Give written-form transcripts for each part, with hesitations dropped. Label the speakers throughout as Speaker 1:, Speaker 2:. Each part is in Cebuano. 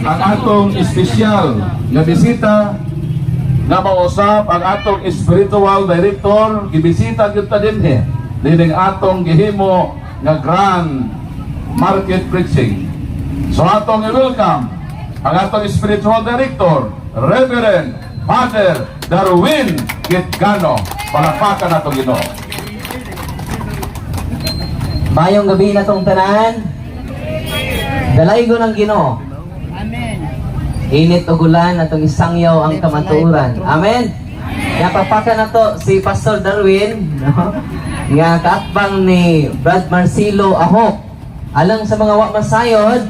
Speaker 1: Ang atong espesyal nga bisita nga mausap ang atong spiritual director. Gibisita gyud ta dinhi dining atong gihimo nga grand market preaching. So atong i-welcome ang atong spiritual director, Reverend Father Darwin Gitgano. Palakpakan atong Ginoo.
Speaker 2: Maayong gabii natong tanan. Dalaygon ang Ginoo.
Speaker 3: Amen.
Speaker 2: Init o ulan, atong isangyaw ang kamatuoran. Amen. Napakpakan nato si Pastor Darwin, no? Nga kaatbang ni Brad Marcelo Ahok. Alang sa mga wa masayod,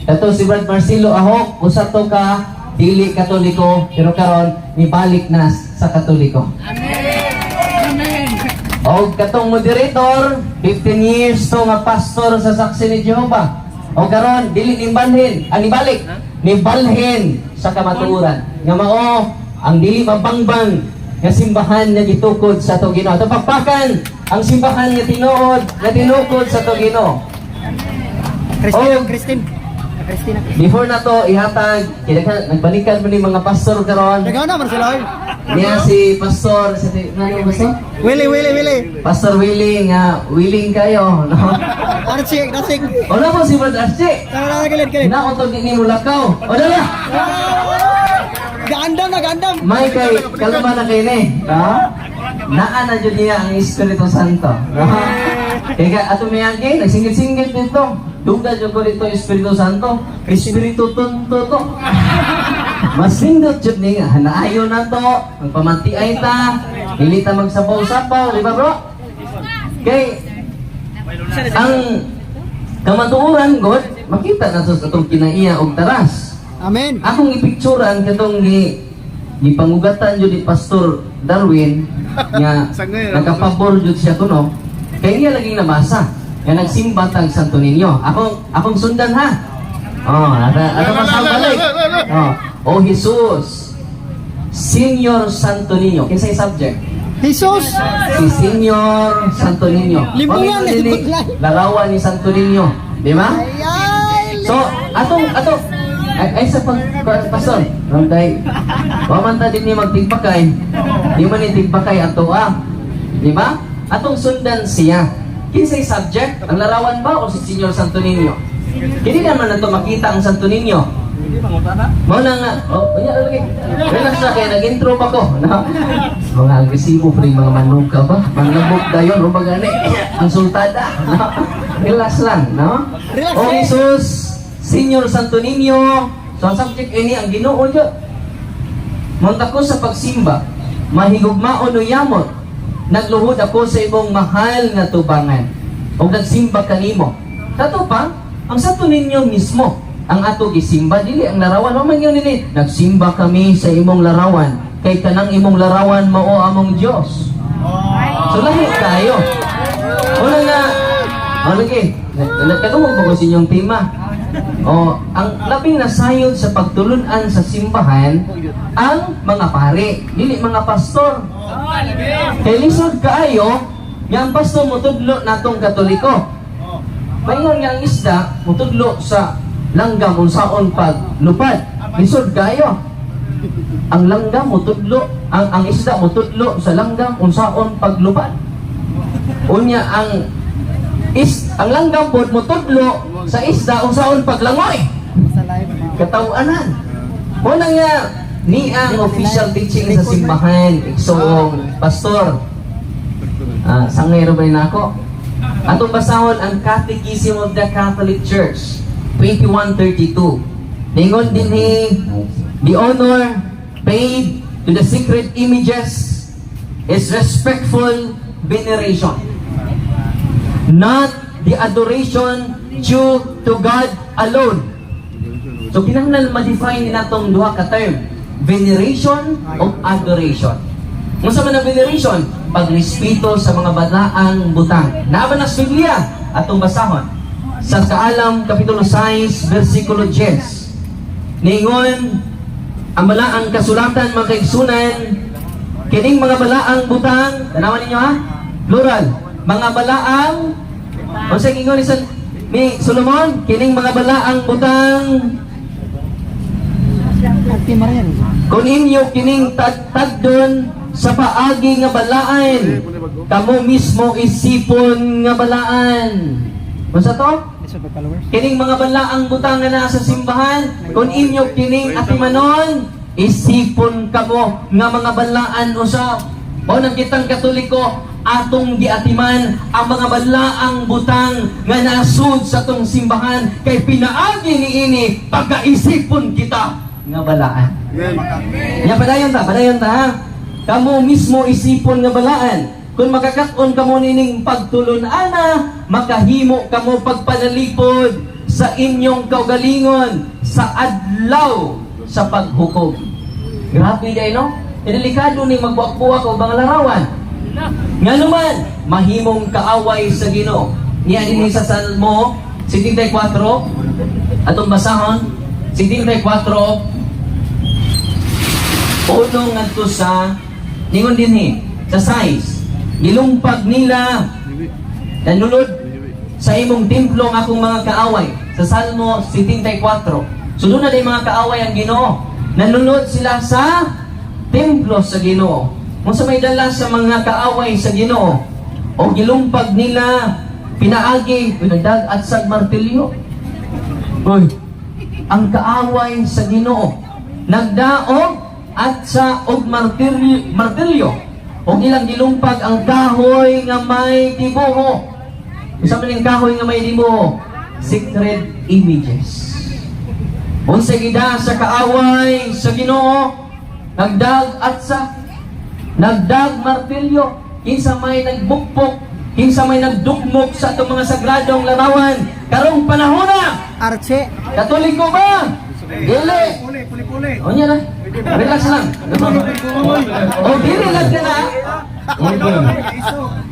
Speaker 2: kato si Brad Marcelo Ahok, usa to ka dili Katoliko pero karon nibalik na sa Katoliko.
Speaker 3: Amen.
Speaker 2: Og katong moderator, 15 years to nga pastor sa Saksi ni Jehova. O karon dili nibalhin, ang nibalik, nibalhin sa kamatuoran. Nga mao ang dili mabangbang nga simbahan nga gitukod sa ato Ginoo. Ato pakpakan ang simbahan nga tinuod nga tinukod sa ato Ginoo.
Speaker 3: Christine,
Speaker 2: Oh.
Speaker 3: Christine. Christina.
Speaker 2: Before na to ihatag, kaya nagbalikan mo ni mga pastor karon.
Speaker 3: Nagawa na, Marcelo.
Speaker 2: Niya si pastor, sa ano pastor?
Speaker 3: Willie, Willie, Willie.
Speaker 2: Pastor Willie nga willing kayo, no?
Speaker 3: Archie, nasig.
Speaker 2: Wala mo si Brad Archie.
Speaker 3: Tara, tara, kilid, kilid.
Speaker 2: Na ko ni mulakaw. O dala.
Speaker 3: Gandam na, gandam.
Speaker 2: May kay kalma na kay ni, no? Naa na jud niya ang Espiritu Santo, no? Kay ka ato miyagi nagsingit-singit dito. Duga jud ko dito Espiritu Santo. Espiritu Tonto to. Mas nindot jud ni nga naayo na to, magpamantiay ta, dili ta magsapaw-sapaw, di ba, bro? Kay ang kamatuoran god makita na sa atong kinaiya og taras.
Speaker 3: Amen.
Speaker 2: Akong ipicturan katong gi gipangugatan jud ni Pastor Darwin nga nagkapabor jud siya kuno kay niya laging nabasa nga nagsimba tag Santo Niño. Akong sundan ha. Oh, ata ata pasal balik. Oh, oh Jesus. Senior Santo Niño. Kinsay subject?
Speaker 3: Jesus.
Speaker 2: Si Senior Santo Niño.
Speaker 3: Limbungan,
Speaker 2: Pamilya ni
Speaker 3: limbungan.
Speaker 2: larawan ni Santo Niño, di ba?
Speaker 3: Ay,
Speaker 2: So, atong atong ay sa pag pastor, randay. Wa man ta din ni magtigpakay. Di man ni tigpakay ato ah. Di ba? Atong sundan siya. Kinsay subject? Ang larawan ba o si Senior Santo Niño? Hindi naman nato makita ang Santo Niño. Mao na nga, oh, unya lagi. Relax na kay nag-intro pa ko, no? Mga agresibo pre, mga manuka ba? Manlabok dayon o bagani ang sultada, no? Relax lang, no?
Speaker 3: Relax,
Speaker 2: Oh
Speaker 3: eh.
Speaker 2: Jesus, Senior Santo Niño. So ang subject ini ang Ginoo jud. Monta ko sa pagsimba, mahigugmaon o yamot. Nagluhod ako sa imong mahal nga tubangan. O nagsimba kanimo. Kato pa, ang Santo Niño mismo ang ato gisimba, dili ang larawan. Wa man yun nini nagsimba kami sa imong larawan kay kanang imong larawan mao among Dios. So lahi kayo. Una nga, o lagi, nagkadungog ba ko sa inyong tema? O, ang labing nasayod sa pagtulunan sa simbahan ang mga pare, dili mga pastor. Kay lisod kaayo nga ang pastor motudlo natong Katoliko. Maingon nga ang isda motudlo sa langgam unsaon paglupad. Lisod kaayo. Ang langgam motudlo, ang isda motudlo sa langgam unsaon paglupad. Unya ang langgam pod motudlo sa isda unsaon paglangoy.
Speaker 3: Sa live.
Speaker 2: Katawanan. Una nga ni ang official teaching sa simbahan, igsoong pastor. Ah, sangero ba ni nako? Atong basahon ang Catechism of the Catholic Church 2132. Ningon dinhi, "The honor paid to the sacred images is respectful veneration, not the adoration due to God alone." So kinahanglan ma-define natong duha ka term, veneration o adoration. Unsa man ang veneration? Pagrespeto sa mga balaang butang. Naa ba na sa Biblia? Atong basahon. Sa Kaalam Kapitulo 6 versikulo 10. Ningon ang balaang kasulatan, mga kaigsunan, kining mga balaang butang, tanawan ninyo ha, plural, mga balaang, unsa ingon ni Solomon, kining mga balaang butang.
Speaker 3: Ate Maria.
Speaker 2: Kung inyo kining tagtagdon sa paagi nga balaan, kamo mismo isipon nga balaan. Unsa to?
Speaker 3: Isa pa followers.
Speaker 2: Kining mga balaang butang nga naa sa simbahan, kung inyo kining atimanon, isipon kamo nga mga balaan usab. Mao nang kitang Katoliko, atong giatiman ang mga balaang butang nga nasud sa atong simbahan kay pinaagi niini pagkaisipon kita nga balaan. Ya, padayon ta, padayon ta, ha. Kamo mismo isipon nga balaan. Kung makakaton kamo nining pagtulun-ana, makahimo kamo pagpanalipod sa inyong kaugalingon sa adlaw sa paghukom. Grabe day, no? Delikado ni magbuak-buak og mga larawan. Nga naman, mahimong kaaway sa Ginoo. Niya dinhi sa Salmo 74, atong basahon, 74, uno ngadto sa ningon dinhi sa 6, "Gilumpag nila, nanulod sa imong templo ang akong mga kaaway." Sa Salmo 74. So doon na din mga kaaway ang Ginoo. Nanunod sila sa templo sa Ginoo. Kung sa may dala sa mga kaaway sa Ginoo, o gilumpag nila pinaagi pinagdag at sa martilyo. Uy, ang kaaway sa Ginoo nagdaog at sa og martilyo, martilyo og ilang gilumpag ang kahoy nga may dibuho. Unsa man ning kahoy nga may dibuho? Sacred images. Unsa gida sa kaaway sa Ginoo? Nagdag at sa nagdag martilyo. Kinsa may nagbukbok, kinsa may nagdukmok sa atong mga sagradong larawan karong panahon na?
Speaker 3: Arche.
Speaker 2: Katoliko ba? Dili.
Speaker 4: Puli, puli, puli.
Speaker 2: O niya na. Relax lang. O dili lang ka na.
Speaker 1: Order.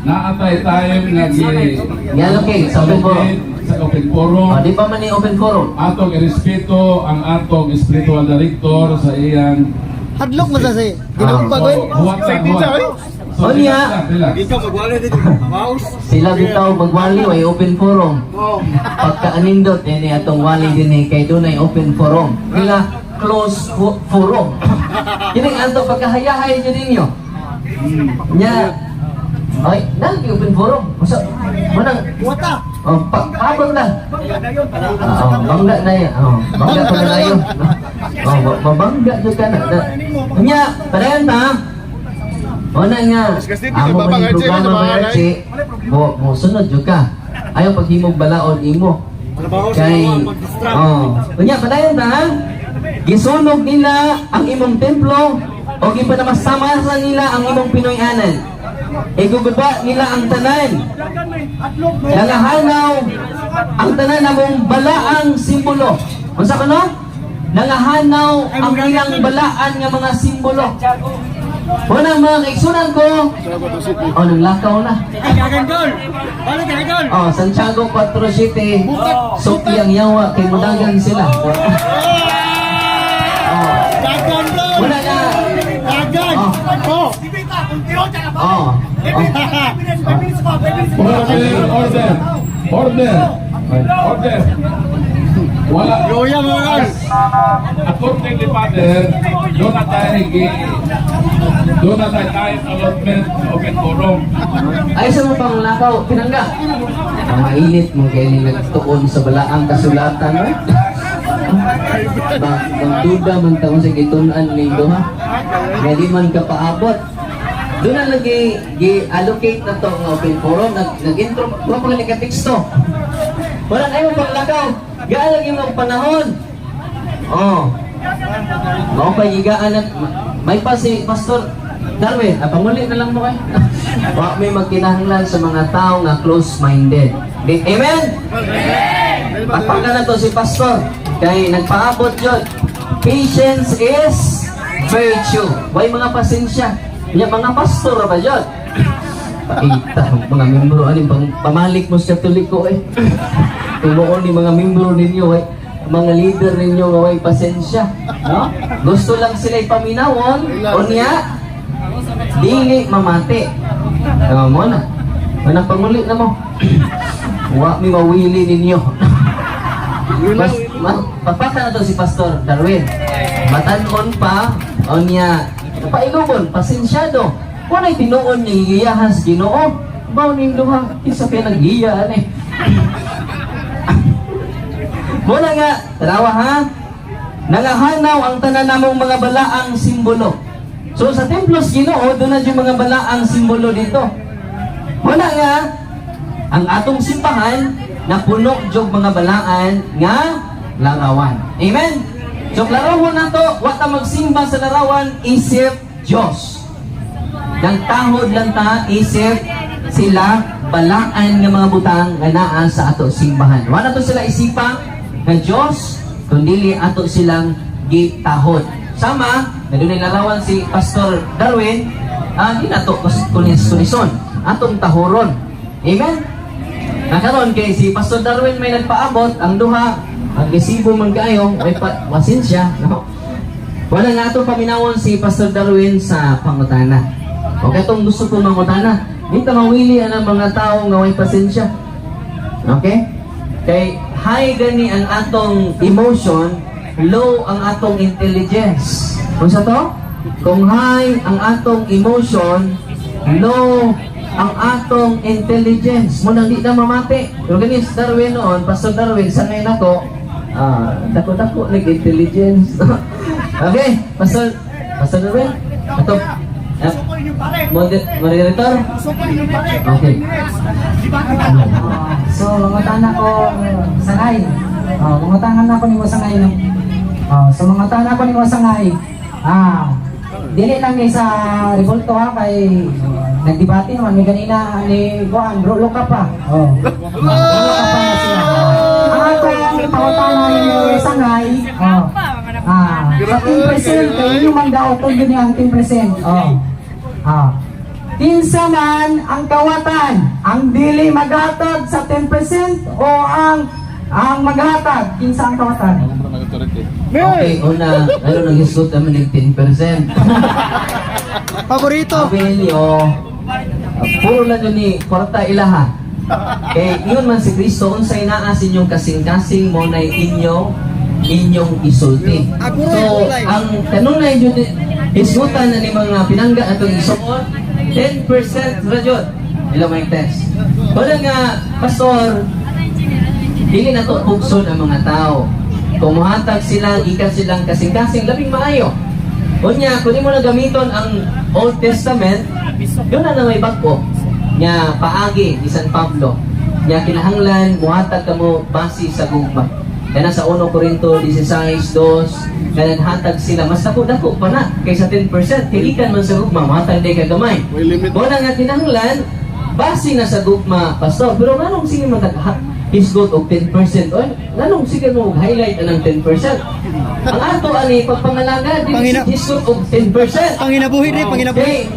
Speaker 1: Naatay time nga gi
Speaker 2: Gi-allocate sa open forum.
Speaker 1: Sa open forum.
Speaker 2: O, di pa man ni open forum.
Speaker 1: Atong irespeto ang atong spiritual director sa iyang
Speaker 3: Hadlok mo sa say. Gilumpag oy.
Speaker 1: Huwag sa huwag. So,
Speaker 2: O niya.
Speaker 1: relax lang, relax.
Speaker 4: Dito magwala dito. Mouse.
Speaker 2: Sila bitaw magwali way open forum. Pagkaanindot dinhi atong wali dinhi kay dunay open forum. Nila close forum. Kining anto pagkahayahay jud ninyo. Nya. Ay, nang open forum. Usa manang
Speaker 3: Wata.
Speaker 2: Oh, paabot na.
Speaker 4: Bangga na yun.
Speaker 2: Oh, bangga na yan. Oh, bangga pa na yun. Oh, mabangga jud ka na. Nya, padayon ta. Una nga, amo man yung programa mga Archie, mo sunod jud ka. Ayaw paghimog balaod imo. Kay, oh, unya, padayon ta, ha? "Gisunog nila ang imong templo o gipanamasamasa nila ang imong Pinoy-anan. Iguguba nila ang tanan. Nangahanaw ang tanan namong balaang simbolo." Unsa kuno? Nangahanaw ang ilang balaan nga mga simbolo. Una, mga kaigsunan ko, oh, nanglakaw na.
Speaker 4: Dagan gol. Balik dagan gol.
Speaker 2: Oh, Santiago 4 City. Suki ang yawa kay mudagan sila. Oh.
Speaker 4: Dagan gol.
Speaker 2: Wala na.
Speaker 4: Dagan.
Speaker 2: Oh.
Speaker 4: Oh.
Speaker 2: Oh. Oh.
Speaker 1: Order, order, order, order. Wala.
Speaker 4: Goya mga gol.
Speaker 1: According ni Father, doon na tayo time allotment sa open forum.
Speaker 2: Ay, sa mo pang lakaw, pinangga. Ang mainit mo kay ni nagtuon sa balaang kasulatan. Eh? Ba, duda man taon sa gitun-an ni duha. Nga di man ka paabot. Doon na lagi gi-allocate na to nga open forum, nag-intro, wa pa ka teksto. Wala kayo pang lakaw. Gaan lagi mga panahon. Oh. Mao pa gigaan at may pa si Pastor Darwin, panguli na lang mo kay. Wa may magkinahanglan sa mga tao nga close-minded. Amen. Pagpaka na to si Pastor kay nagpaabot yun. Patience is virtue. Way mga pasensya. Nya mga pastor ra ba yun? Pakita mga membro ani pang pamalik mo sa Katoliko eh. Tumuon ni mga membro ninyo eh. Mga leader ninyo nga way pasensya, no? Gusto lang sila ipaminawon unya dili mamati. Tama mo na. Manang panguli na mo. Wa mi mawili ninyo. Mas, papaka na to si Pastor Darwin. Batan-on pa, unya pailubon, pasensyado. Walay tinuon nga gigiyahas Ginoo. Mao ning duha, isa pa naggiya ani. Muna nga, tanawa ha. Nangahanaw ang tanan namong mga balaang simbolo. So sa templo sa Ginoo, doon na yung mga balaang simbolo dito. Muna nga, ang atong simbahan napuno jog mga balaan nga larawan. Amen? So klarohon na to, wa ta magsimba sa larawan isip Diyos. Nagtahod lang ta isip sila balaan nga mga butang nga naa sa ato simbahan. Wala to sila isipa nga Diyos, kundi ato silang gitahod. Sama, na dunay larawan si Pastor Darwin, di na to kunison, atong tahoron. Amen? Nakaron kay si Pastor Darwin may nagpaabot, ang duha, ang gesibo man kaayo, may pa, pasensya, no? Wala nga atong paminawon si Pastor Darwin sa pangutana. Okay, itong gusto kong mangutana. Di ta mawili ang mga tao nga way pasensya. Okay? Kay high gani ang atong emotion, low ang atong intelligence. Unsa to? Kung high ang atong emotion, low ang atong intelligence. Mo nang di na mamati. Pero gani si Darwin noon, Pastor Darwin, sa ngayon ako, dako-dako nag-intelligence. Okay, Pastor Darwin, ato, moderator? Okay.
Speaker 5: So, mangutana ko sangay. Oh, mangutana ko nimo sangay, no. Oh, so mangutana ko nimo sangay. Dili lang ni sa Revolto ha, kay nagdebate naman mi ganina ni Juan, bro ka pa. Oh. Bro ka pa sila. Ang atong pangutana nimo sangay. Oh. Sa 10% kay inyo man daoton gini ang 10%. Oh. Kinsa man ang kawatan, ang dili maghatag sa 10% o ang maghatag, kinsa ang kawatan?
Speaker 2: Okay, una, ano nang hisgot naman ng 10%.
Speaker 3: Paborito.
Speaker 2: Sabi ninyo, puro lang yun ni kwarta ilaha. Kay yun man si Kristo, unsay naa sa inyong kasing-kasing mo na inyong isulti. So, ang kanunay yun, hisgutan na ni mga pinangga atong isuot, 10% ra jud. Ila may test. Wala nga, Pastor, dili na to pugson ang mga tao. Kung muhatag sila, gikan silang kasing-kasing, labing maayo. Unya, kung mo na gamiton ang Old Testament, yun na na may bag-o nga paagi ni San Pablo. Nga kinahanglan muhatag kamo base sa gugma. Kana sa 1 Corinto 16:2, kanang hatag sila mas dako-dako pa na kaysa 10% kay gikan man sa gugma muhatag day ka gamay. Mo na nga kinahanglan base na sa gugma, Pastor. Pero nganong sige man tag hisgot og 10%? Oy, nganong sige mo og highlight anang 10%? Ang ato ani pagpangalaga dili hisgot og 10%.
Speaker 3: Panginabuhi rin, panginabuhi.
Speaker 2: Kay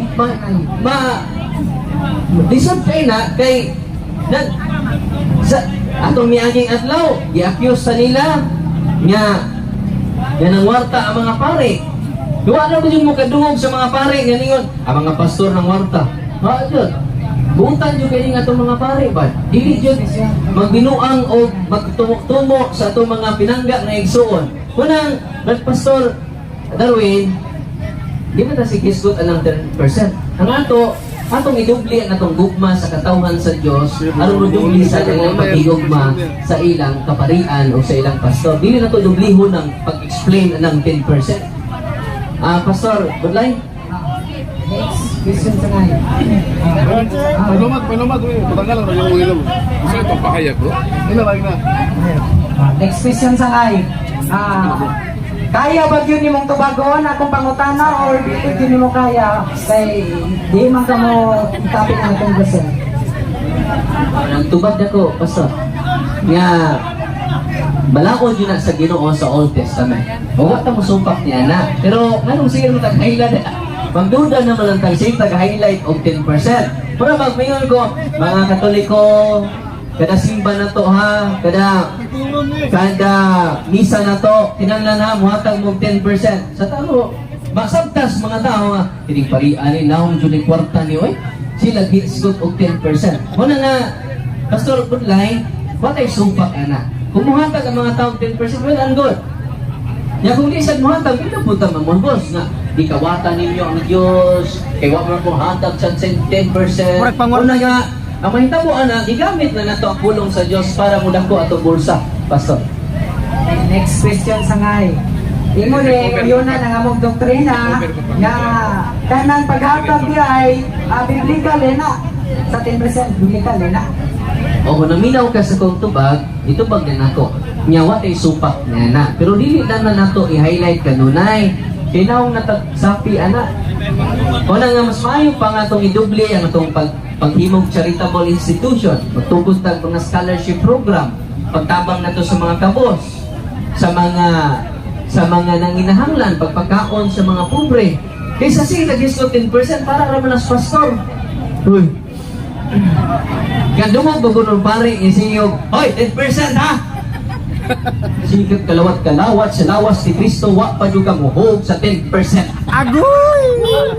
Speaker 2: ma lisod kay na kay nag sa atong miaging adlaw gi-accuse sa nila nga nga nangwarta ang mga pare. Duwa na ba yung mukadungog sa mga pare nga ningon ang mga pastor nangwarta. Ha jud. Buutan jud kay nga atong mga pare ba. Dili jud magbinuang o magtumok-tumo sa atong mga pinangga nga igsuon. Kunang Pastor Darwin, di ba ta si hisgot anang 10%? Ang ato, atong idubli ang atong gugma sa katawhan sa Dios, aron modubli sa ilang pagigugma sa ilang kaparian o sa ilang pastor. Dili na to dublihon ang pag-explain ng 10%. Pastor, good line.
Speaker 5: Next question sangay.
Speaker 1: Palumat, palumat, uy. Patanggal lang yung ilaw. Gusto itong pahayag, bro? Ila, lagi na.
Speaker 5: Next question sangay. Kaya ba yun nimong tubagon akong pangutana or dili gyud nimo kaya kay di man kamo topic ang 10%?
Speaker 2: Nagtubag nako, Pastor. Nga balaod yun na sa Ginoo sa Old Testament. Wa ta mosumpak niya na. Pero nganong sige mo tag-highlight? Magduda naman ang tag tag-highlight og 10%. Pero magmayon ko, mga Katoliko, kada simba na to ha, kada misa na to, kinahanglan ha, muhatag mo og 10%. Sa tao, masabtas mga tao nga, kining parian ni naong jud ni kwarta ni oy. Sila gisgot og 10%. Muna nga, Pastor Budlay, wa tay sumpak ana. Kung muhatag ang mga tao og 10%, well and good. Ya kung di sad mohatag, di na punta mamulbos nga gikawatan ninyo ang Dios, kay wa man ko hatag sa 10%.
Speaker 3: Murag pangwar-
Speaker 2: Una nga, ang mahitabo ana, gigamit na nato ang pulong sa Dios para modako atong bulsa, Pastor.
Speaker 5: Next question sangay. Imo ni uyunan ang among doktrina nga kanang paghatag di ay biblical eh na. Sa 10% biblical eh na.
Speaker 2: O kung naminaw ka sa kong tubag, itubag na nako. Nya wa tay supak nga na. Pero dili na na nato i-highlight kanunay. Kay naong natagsapi ana. Una nga mas maayo pa nga itong idubli ang itong paghimog charitable institution. Magtukos tag mga scholarship program. Pagtabang nato sa mga kabos, sa mga nanginahanglan, pagpakaon sa mga pobre. Kaysa sige tag 10% para ra man as pastor. Uy. Kadungog ba kuno pare isiyog, "Hoy, 10% ha!" Sikat kalawat kalawat sa lawas ni Kristo, wa pa jud ka muhog sa 10%.
Speaker 3: Agoy!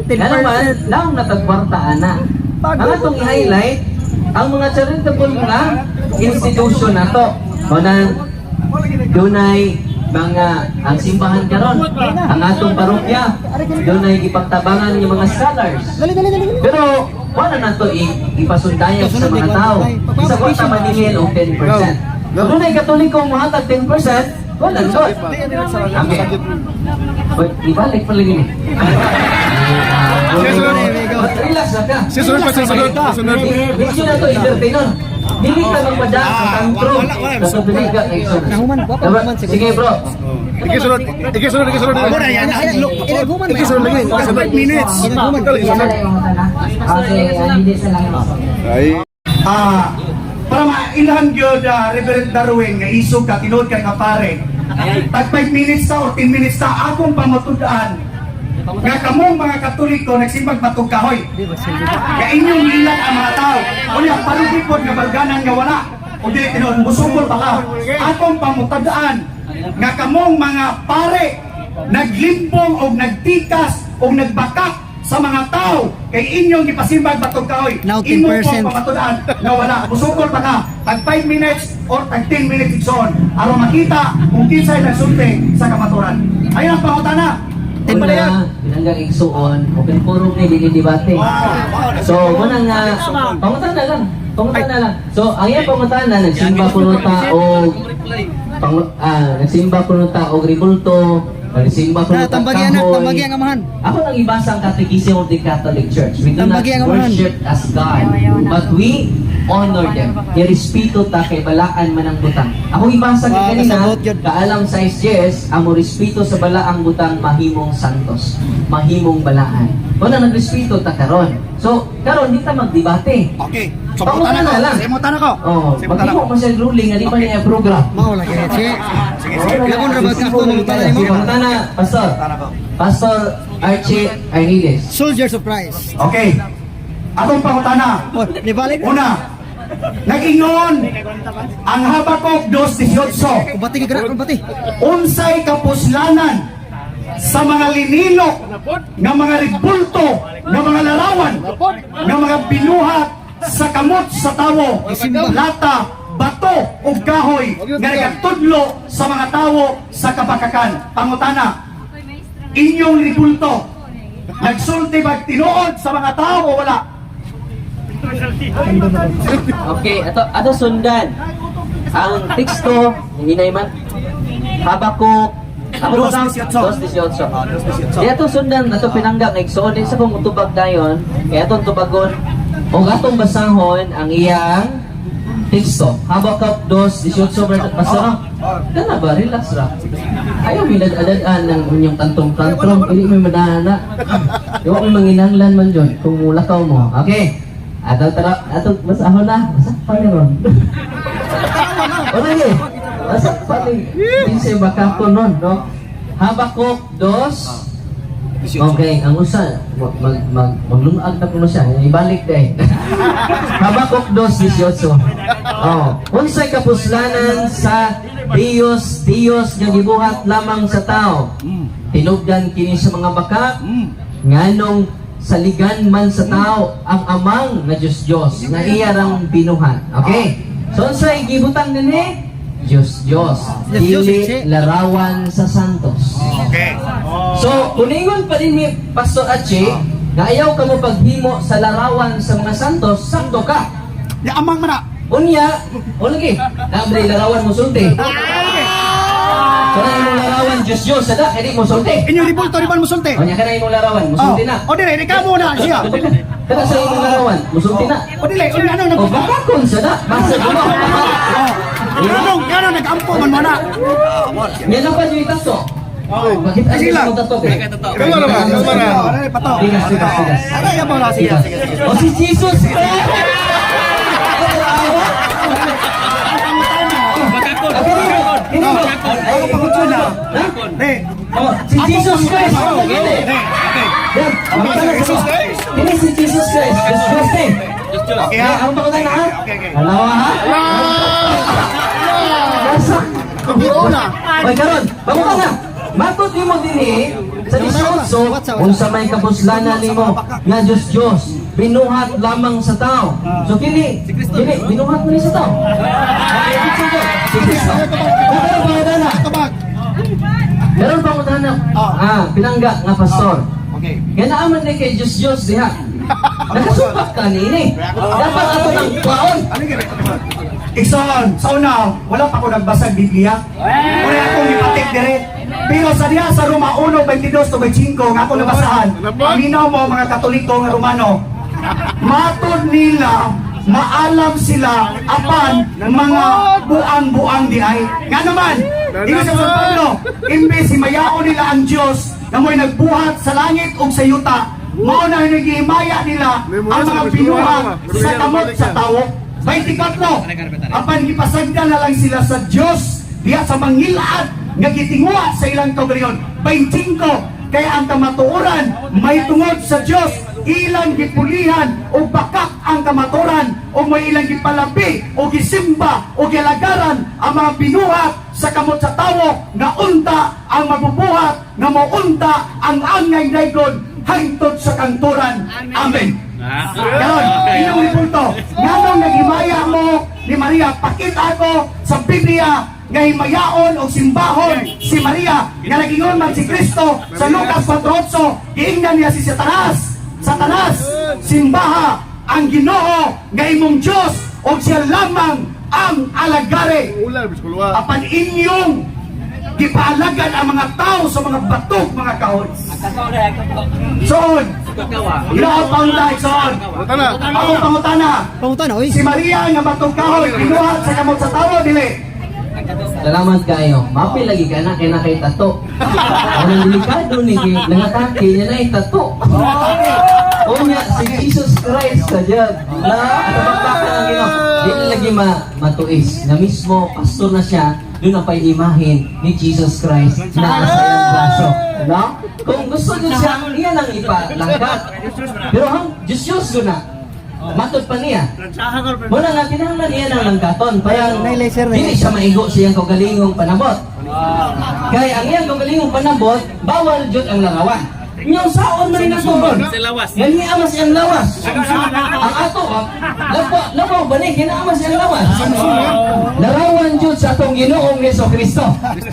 Speaker 2: Nga naman,
Speaker 3: 10%.
Speaker 2: laong natagkwarta ana. Ang atong i-highlight, ang mga charitable nga institution nato. Manang dunay mga ang simbahan karon, ang atong parokya, dunay gipagtabangan ng mga scholars.
Speaker 3: Dali, dali, dali, dali.
Speaker 2: Pero wala na to ipasundayan sa mga tao. Isa ko ta maningil og 10%. Kung dunay Katoliko mohatag 10%, wala na. Okay. Wait, ibalik pa lagi ni. Relax na ka.
Speaker 4: Susunod pa, susunod. Susunod.
Speaker 2: Medyo na to entertainer. Dili ka magpada sa tantrum. Sa tubiga kay
Speaker 3: Nahuman, wa pa human siguro.
Speaker 2: Sige, bro.
Speaker 4: Ikisunod, ikisunod, ikisunod.
Speaker 3: Inaguman ba?
Speaker 4: Ikisunod lagi. Ikisunod. Minutes.
Speaker 3: Inaguman.
Speaker 5: Iya na lang yung utana. Okay, hindi sa lang.
Speaker 4: Ay.
Speaker 6: Para mailhan gyud, Reverend Darwin, nga isog ka tinuod ka nga pare. Tag 5 minutes sa or 10 minutes sa akong pamatud-an nga kamong mga Katoliko nagsimbag matug kahoy. Nga inyong ilan ang mga tao. Unya parugi pod nga barganan nga wala. O dili tinuod musukol pa ka. Akong pamutad-an nga kamong mga pare naglimbong og nagtikas og nagbakak sa mga tao kay inyong gipasimbag batog kahoy.
Speaker 3: Now,
Speaker 6: Imo
Speaker 3: 10%.
Speaker 6: pong pamatudan nga wala. Musukol pa ka tag 5 minutes or tag 10 minutes igsoon aron makita kung kinsay nagsulti sa kamaturan. Ayun ang pangutana.
Speaker 2: Una, pinanggang igsuon, open forum ni dili debate. So, muna nga, pangutana lang. Pangutana lang. So, ang iyang pangutana, nagsimba kuno ta og nagsimba kuno ta og ribulto, nagsimba kuno
Speaker 3: Na,
Speaker 2: ta
Speaker 3: tambagi anak,
Speaker 2: kahoy.
Speaker 3: tambagi ang amahan.
Speaker 2: Ako nang ibasa ang Catechism of the Catholic Church. We do not
Speaker 3: Tambagi ang amahan.
Speaker 2: worship as God, but we honor them. Irespeto ta kay balaan man ang butang. Ako ibasa kay
Speaker 3: Wow,
Speaker 2: kanina,
Speaker 3: kasabot yun.
Speaker 2: kaalam sa SJS, ang mo respeto sa balaang butang mahimong santos, mahimong balaan. Wala nagrespeto ta karon. So, karon di ta magdebate.
Speaker 6: Okay.
Speaker 2: So, pangutana ko. lang.
Speaker 6: Sa ko.
Speaker 2: Oh, maghimo man siya ruling nga di pa niya program.
Speaker 3: Mao lagi, che.
Speaker 6: Sige,
Speaker 3: Lakon ra ba ka ako mangutana nimo?
Speaker 2: Sige, pangutana, Pastor. Pastor Archie Arniles.
Speaker 3: Soldiers of Christ.
Speaker 6: Okay. Atong pangutana.
Speaker 3: Oh, nibalik.
Speaker 6: Una, nag-ingon ang Habakuk 2:18.
Speaker 3: Kumbati ka gra, kumbati.
Speaker 6: Unsay kapuslanan sa mga linilok nga mga ribulto nga mga larawan nga mga binuhat sa kamot sa tawo, lata, bato ug kahoy nga nagatudlo sa mga tawo sa kabakakan? Pangutana, inyong ribulto nagsulti ba tinuod sa mga tao o wala?
Speaker 2: Okay, ato ato sundan. Ang teksto, hindi na iman. Habakuk ako ba?
Speaker 6: 2:18.
Speaker 2: 2:18. Di ato sundan ato pinangga nga igsoon din sa kung tubag dayon, kay atong tubagon og atong basahon ang iyang teksto. Habakuk 2:18 basta no? Kana ba, relax ra. Ayaw mi ad-an ng inyong tantong-tantrom, dili mi madana. Di wa mi manginahanglan man jud kung mulakaw mo. Okay. Ato tara, ato basahon na. Basa pa ni ron. Ano eh? Basa pa ni. Di siya baka ko nun, no? Habakuk 2. Okay, ang usa mag mag, mag maglungag na kuno siya, ibalik day. Habakuk 2:18. Oh, unsay kapuslanan sa Diyos, Diyos nga gibuhat lamang sa tao. Tinugdan kini sa mga baka, nganong saligan man sa tao ang amang nga Diyos Diyos nga iya rang binuhat. Okay? So unsay gibutang dinhi? Diyos Diyos.
Speaker 3: Diyos, Diyos,
Speaker 2: Dili
Speaker 3: si-
Speaker 2: larawan sa santos.
Speaker 6: Okay.
Speaker 2: So, kuningon pa din ni Pastor Achi, nga ayaw ka mo paghimo sa larawan sa mga santos, sakto ka.
Speaker 6: Ya amang man na.
Speaker 2: Unya, o lagi, naamday larawan mo sulti. Kana imong larawan, Diyos Diyos, sada, kaya di mo sulti.
Speaker 6: Inyo ribulto di ba mo sulti?
Speaker 2: Unya, kana imong larawan, musulti na.
Speaker 6: O dire, di ka muna siya.
Speaker 2: Kana sa imong larawan, musulti na.
Speaker 6: O dili, o ano
Speaker 2: O
Speaker 6: nag
Speaker 2: baka kung sada, basa mo.
Speaker 6: Oh. Ngano nag-ampo man mo na.
Speaker 2: Yan ang pa yung itato. Bakit ang
Speaker 6: Sige lang.
Speaker 2: mo tato? Eh?
Speaker 4: Kalma na ba? Kalma na.
Speaker 6: Oh, ano pato.
Speaker 2: Tigas, tigas, tigas.
Speaker 6: Ano ya mo na sige, sige, sige.
Speaker 2: O si Jesus Christ!
Speaker 6: Ako pangutuna. Ne.
Speaker 2: Oh, si Jesus Christ! Ang gini.
Speaker 6: Ne. Okay.
Speaker 2: Yan, ang
Speaker 4: Si Jesus Christ.
Speaker 2: Kini si Jesus Christ. Jesus Christ eh.
Speaker 6: Okay,
Speaker 2: Okay,
Speaker 6: ha?
Speaker 2: ang pangutan na ha?
Speaker 6: Okay.
Speaker 2: Alawa ha? Nasa.
Speaker 4: Corona.
Speaker 2: Oy, karon, pangutan na. Matod nimo dinhi sa 18, unsa may kabuslanan nimo nga Dios Dios binuhat lamang sa tao. So kini, kini binuhat mo ni sa tao. Si Kristo. O karon pangutan na.
Speaker 6: Tabag.
Speaker 2: Karon pangutan na. Ah, pinangga nga pastor.
Speaker 6: Okay.
Speaker 2: Nga naaman ni kay Diyos Diyos diha. Nakasupak ka niini. Dapat ato ng kwaon.
Speaker 6: Ano gyud? Ikson, sa una, wala pa ko nagbasa Biblia. Wala akong ipatik dire. Pero sa diha sa Roma 1:22 to 25 nga ako nabasahan. Paminaw mo mga Katoliko nga Romano. Matod nila maalam sila apan mga buang-buang di ay. Nga naman, ingon sa San Pablo, imbes himayaon nila ang Dios nga mo'y nagbuhat sa langit ug sa yuta, mao na naghihimaya nila ang mga binuhat sa kamot sa tawo. 24. Apan gipasagdan na lang sila sa Dios diha sa mangilad nga gitinguha sa ilang kaugalingon. 25. Kaya ang kamatuoran may tungod sa Dios ilang gipulihan o bakak ang kamatuoran o may ilang gipalabi o gisimba o gilagaran ang mga binuhat sa kamot sa tawo nga unta ang mabubuhat nga mounta ang angay daygon hangtod sa kanturan. Amen. Karon, inyong ribulto, nganong naghimaya mo ni Maria, pakita ko sa Biblia nga himayaon o simbahon si Maria nga nagingon man si Kristo sa Lucas 4:8, giingnan niya si Satanas, Satanas, simbaha ang Ginoo nga imong Dios og siya lamang ang alagare.
Speaker 4: Ulan, bis kulwa.
Speaker 6: Apan inyong gipaalagan ang mga tao sa mga batog, mga kahoy. Soon, Ginoo pangutana, soon.
Speaker 4: Pangutana.
Speaker 6: Ako pangutana.
Speaker 3: Pangutana, oy.
Speaker 6: Si Maria nga batog kahoy ginuhat sa kamot sa tawo dili.
Speaker 2: Salamat kayo. Mapi lagi ka na kay na kay tato. Anong delikado ni kay nangatake niya na tato. Unya si Jesus Christ sa diyan. Na atabang ang Ginoo. Di na lagi matuis na mismo pastor na siya doon na pa'y imahin ni Jesus Christ na sa iyang braso. No? Kung gusto niyo siya, iyan ang ipalangkat. Pero ang Diyos Diyos doon na. Matod pa niya. Muna nga, kinahanglan niya ng langkaton. Parang
Speaker 3: Nay, laser, nay.
Speaker 2: dili siya maigo sa iyang kaugalingong panabot. Kay ang iyang kaugalingong panabot, bawal jud ang larawan. Inyong saon man ang tugon. Yan niya mas iyang lawas. Ang ato, lapo, lapo ba ni kinaamas iyang lawas. Larawan jud sa atong Ginoong Heso Kristo.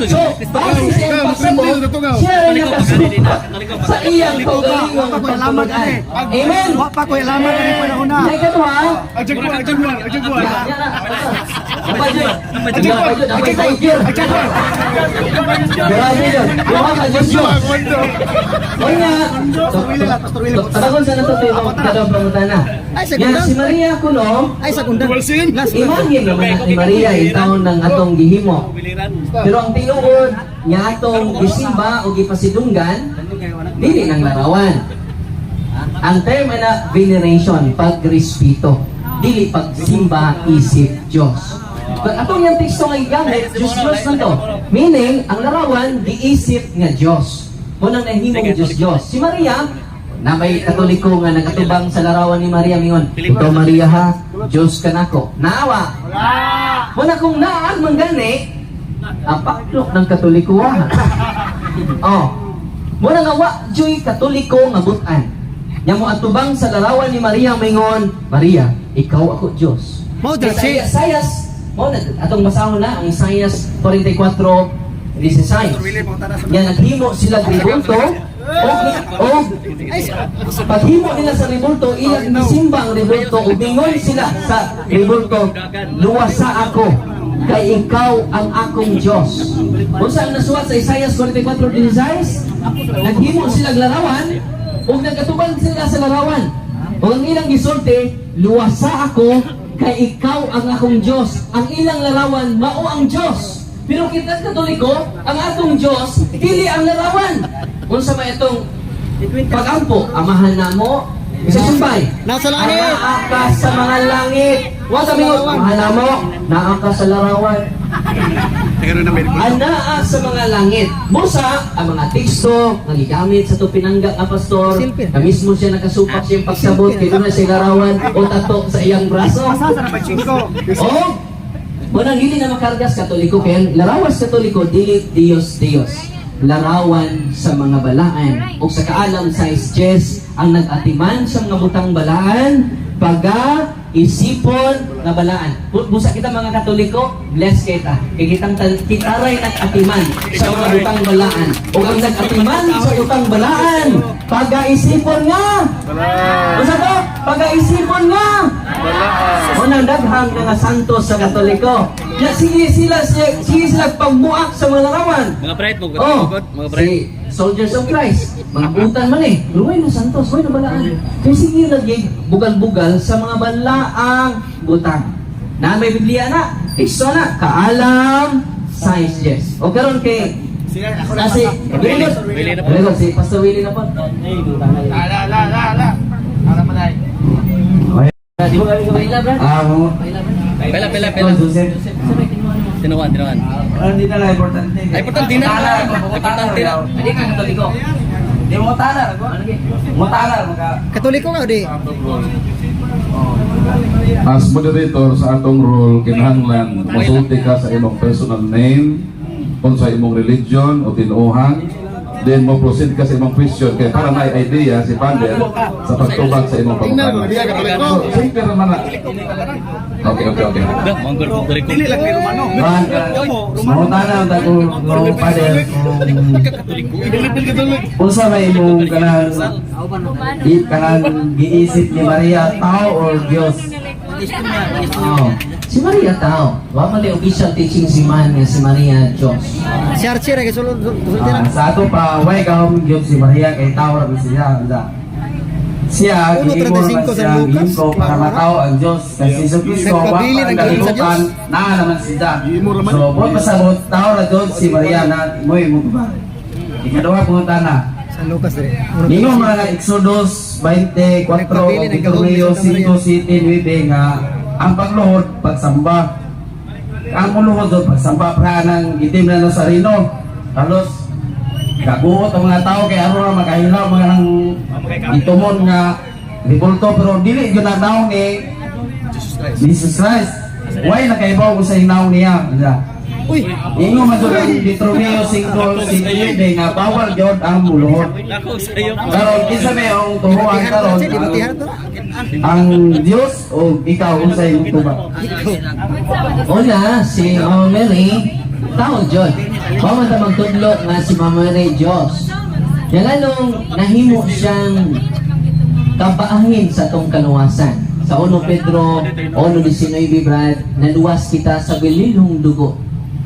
Speaker 2: So, base sa iyang pagsabot, siya rin nakasupat sa iyang kaugalingong
Speaker 6: Wa pa ko'y alaman
Speaker 2: pagtulunan.
Speaker 6: ani.
Speaker 2: Amen.
Speaker 6: Wa pa ko'y alaman ani panahon na.
Speaker 2: Nay kaduha,
Speaker 4: Ajagwar, ajagwar, ajagwar.
Speaker 2: Grabe yun. Duha ka Diyos Diyos. Oy nga. Patagon sa nato tayo kadong pangutana.
Speaker 3: Ay, sa
Speaker 2: Yan,
Speaker 3: gundang.
Speaker 2: si Maria kuno,
Speaker 3: Ay, sa kundang.
Speaker 4: Dual
Speaker 3: Last
Speaker 2: imagine naman na ni Maria yung taon ng atong gihimo. Pero ang tinuod nga atong gisimba o gipasidunggan, dili nang larawan. Ang term na veneration, pagrespeto, dili pagsimba isip Diyos. But atong yung teksto nga gigamit, Diyos Diyos na to. Meaning, ang larawan giisip nga Diyos. Munang nahimong Diyos Diyos. Si Maria, na may Katoliko nga nagatubang sa larawan ni Maria mingon, "Ikaw Maria ha, Diyos ka nako." Naawa. Muna kung naag man gani, apaklok ng Katoliko ha. Oh. Muna nga wa joy Katoliko nga butan. Nya mo atubang sa larawan ni Maria mingon, "Maria, ikaw ako Diyos."
Speaker 3: Mao dra
Speaker 2: Kay
Speaker 3: si.
Speaker 2: Sayas Mao na atong basahon na ang Isaias 44:16. Nga naghimo sila rebulto og paghimo nila sa rebulto, ilang gisimba ang rebulto ug ningon sila sa rebulto, "Luwasa ako kay ikaw ang akong Dios." Unsa ang nasuwat sa Isaias 44:16? Naghimo sila og larawan ug nagatuban sila sa larawan. Ug ang ilang gisulti, "Luwasa ako kay ikaw ang akong Dios." Ang ilang larawan mao ang Dios. Pero kita Katoliko, ang atong Dios dili ang larawan. Unsa may itong pagampo, "Amahan namo sa sumbay."
Speaker 3: Nasa langit.
Speaker 2: Naa ka sa mga langit. Wa kami, "Amahan namo, naa ka sa larawan." Anaa sa mga langit. Busa, ang mga teksto nga gigamit sa to pinangga nga pastor,
Speaker 3: Silpi.
Speaker 2: na mismo siya nakasupak siyang pagsabot kay doon na siya larawan o tato sa iyang braso. O, unang dili na makargas Katoliko kay ang larawan sa Katoliko dili Dios Dios. Larawan sa mga balaan o sa kaalam sa Diyos, ang nag-atiman sa mga butang balaan paga isipon nga balaan. Busa kita mga Katoliko, bless kita. Kay kitang kitaray nag-atiman sa mga butang balaan. O ang nag-atiman sa butang balaan, paga isipon nga. Unsa to? Paga isipon nga. Unang daghang mga santos sa Katoliko. Ya sige sila pagmuak sa mga larawan.
Speaker 7: Mga pride mo,
Speaker 2: Oh,
Speaker 7: mga pride.
Speaker 2: si Soldiers of Christ. Mga utan man eh. Pero way na santos, way na balaan. Kaya sige lagi bugal-bugal sa mga balaang butang. Na may Biblia na, teksto na, kaalam, size yes. O karon kay na si Willie,
Speaker 7: Willie na po.
Speaker 2: Willie, si Pastor Willie na po.
Speaker 4: Ala, ala, ala, ala. Ala pa tayo.
Speaker 2: Di ba Paila, Brad?
Speaker 8: Ah, mo.
Speaker 2: Paila, Brad.
Speaker 7: Pela, pela, pela.
Speaker 8: Joseph.
Speaker 7: Tinuan, tinuan.
Speaker 8: Ah, hindi na lang importante.
Speaker 7: Ay, importante na. Importante na.
Speaker 2: Hindi ka Katoliko.
Speaker 8: Di mo tanar ko.
Speaker 2: Ano kay?
Speaker 8: Mo tanar maka.
Speaker 3: Katoliko ka o di?
Speaker 1: As moderator sa atong role, kinahanglan mosulti ka sa imong personal name, kung sa imong religion o tinuohan, then mo proceed ka sa imong question kay para may idea si Father sa pagtubag sa imong pangutana. So, simple naman na. Okay.
Speaker 7: Dah, manggol ko ko.
Speaker 4: Dili lang ni Romano.
Speaker 8: Man, mo tanar ta ko no father. Unsa may imong kanang i kanang giisip ni Maria, tao or Dios?
Speaker 2: Oh. Si Maria tao. Wa man may official teaching si man nga si Maria Diyos.
Speaker 3: Si Archie ra kay sulod sulod
Speaker 8: Ah, sa ato pa way gahom gyud si Maria kay tao ra man siya. Unsa? Siya gihimo
Speaker 3: 1.35
Speaker 8: man
Speaker 3: sa
Speaker 8: siya
Speaker 3: Lucas,
Speaker 8: gihimo para
Speaker 3: klaro na.
Speaker 8: matao ang Dios kay si Jesus Kristo wa
Speaker 3: Nagpabilin
Speaker 8: pa
Speaker 3: ang
Speaker 8: ang
Speaker 3: gahom sa
Speaker 8: kalibutan
Speaker 3: Dios.
Speaker 8: naa naman siya. So buot pasabot tao ra jud si Maria na mo'y mo ba. Ikaduha pangutana.
Speaker 3: Sa Lucas dire.
Speaker 8: Ningon mga nga Exodus 24
Speaker 3: Nagpabilin ang gahom ni
Speaker 8: Deuteronomio
Speaker 3: Santa Maria.
Speaker 8: 5, 7, 9 nga ang pagluhod pagsamba. Ang muluhod doon pagsamba pra ng itim na Nazareno. Halos kaguot ang mga tao kay aron ra makahilaw mga nang itumon nga ribulto pero dili gyud na naong ni Jesus Christ. Why nakaibaw ko sa inaw niya? Unsa?
Speaker 3: Uy,
Speaker 8: Ingo man jud ang Deuteronomio 5, 7, nga bawal gyud ang muluhod.
Speaker 7: Ako sa iyo.
Speaker 8: Karon kinsa may ang tuhuan
Speaker 3: Batihan
Speaker 8: karon
Speaker 3: to, di batihan to.
Speaker 8: ang Dios o ikaw unsay imong tubag?
Speaker 2: Una, si Mama Mary, tao Diyos. Wa man ta magtudlo nga si Mama Mary Diyos. Kaya nganong nahimo siyang kabaahin sa atong kaluwasan. Sa 1 Pedro 1:19, Brad, naluwas kita sa bililhong dugo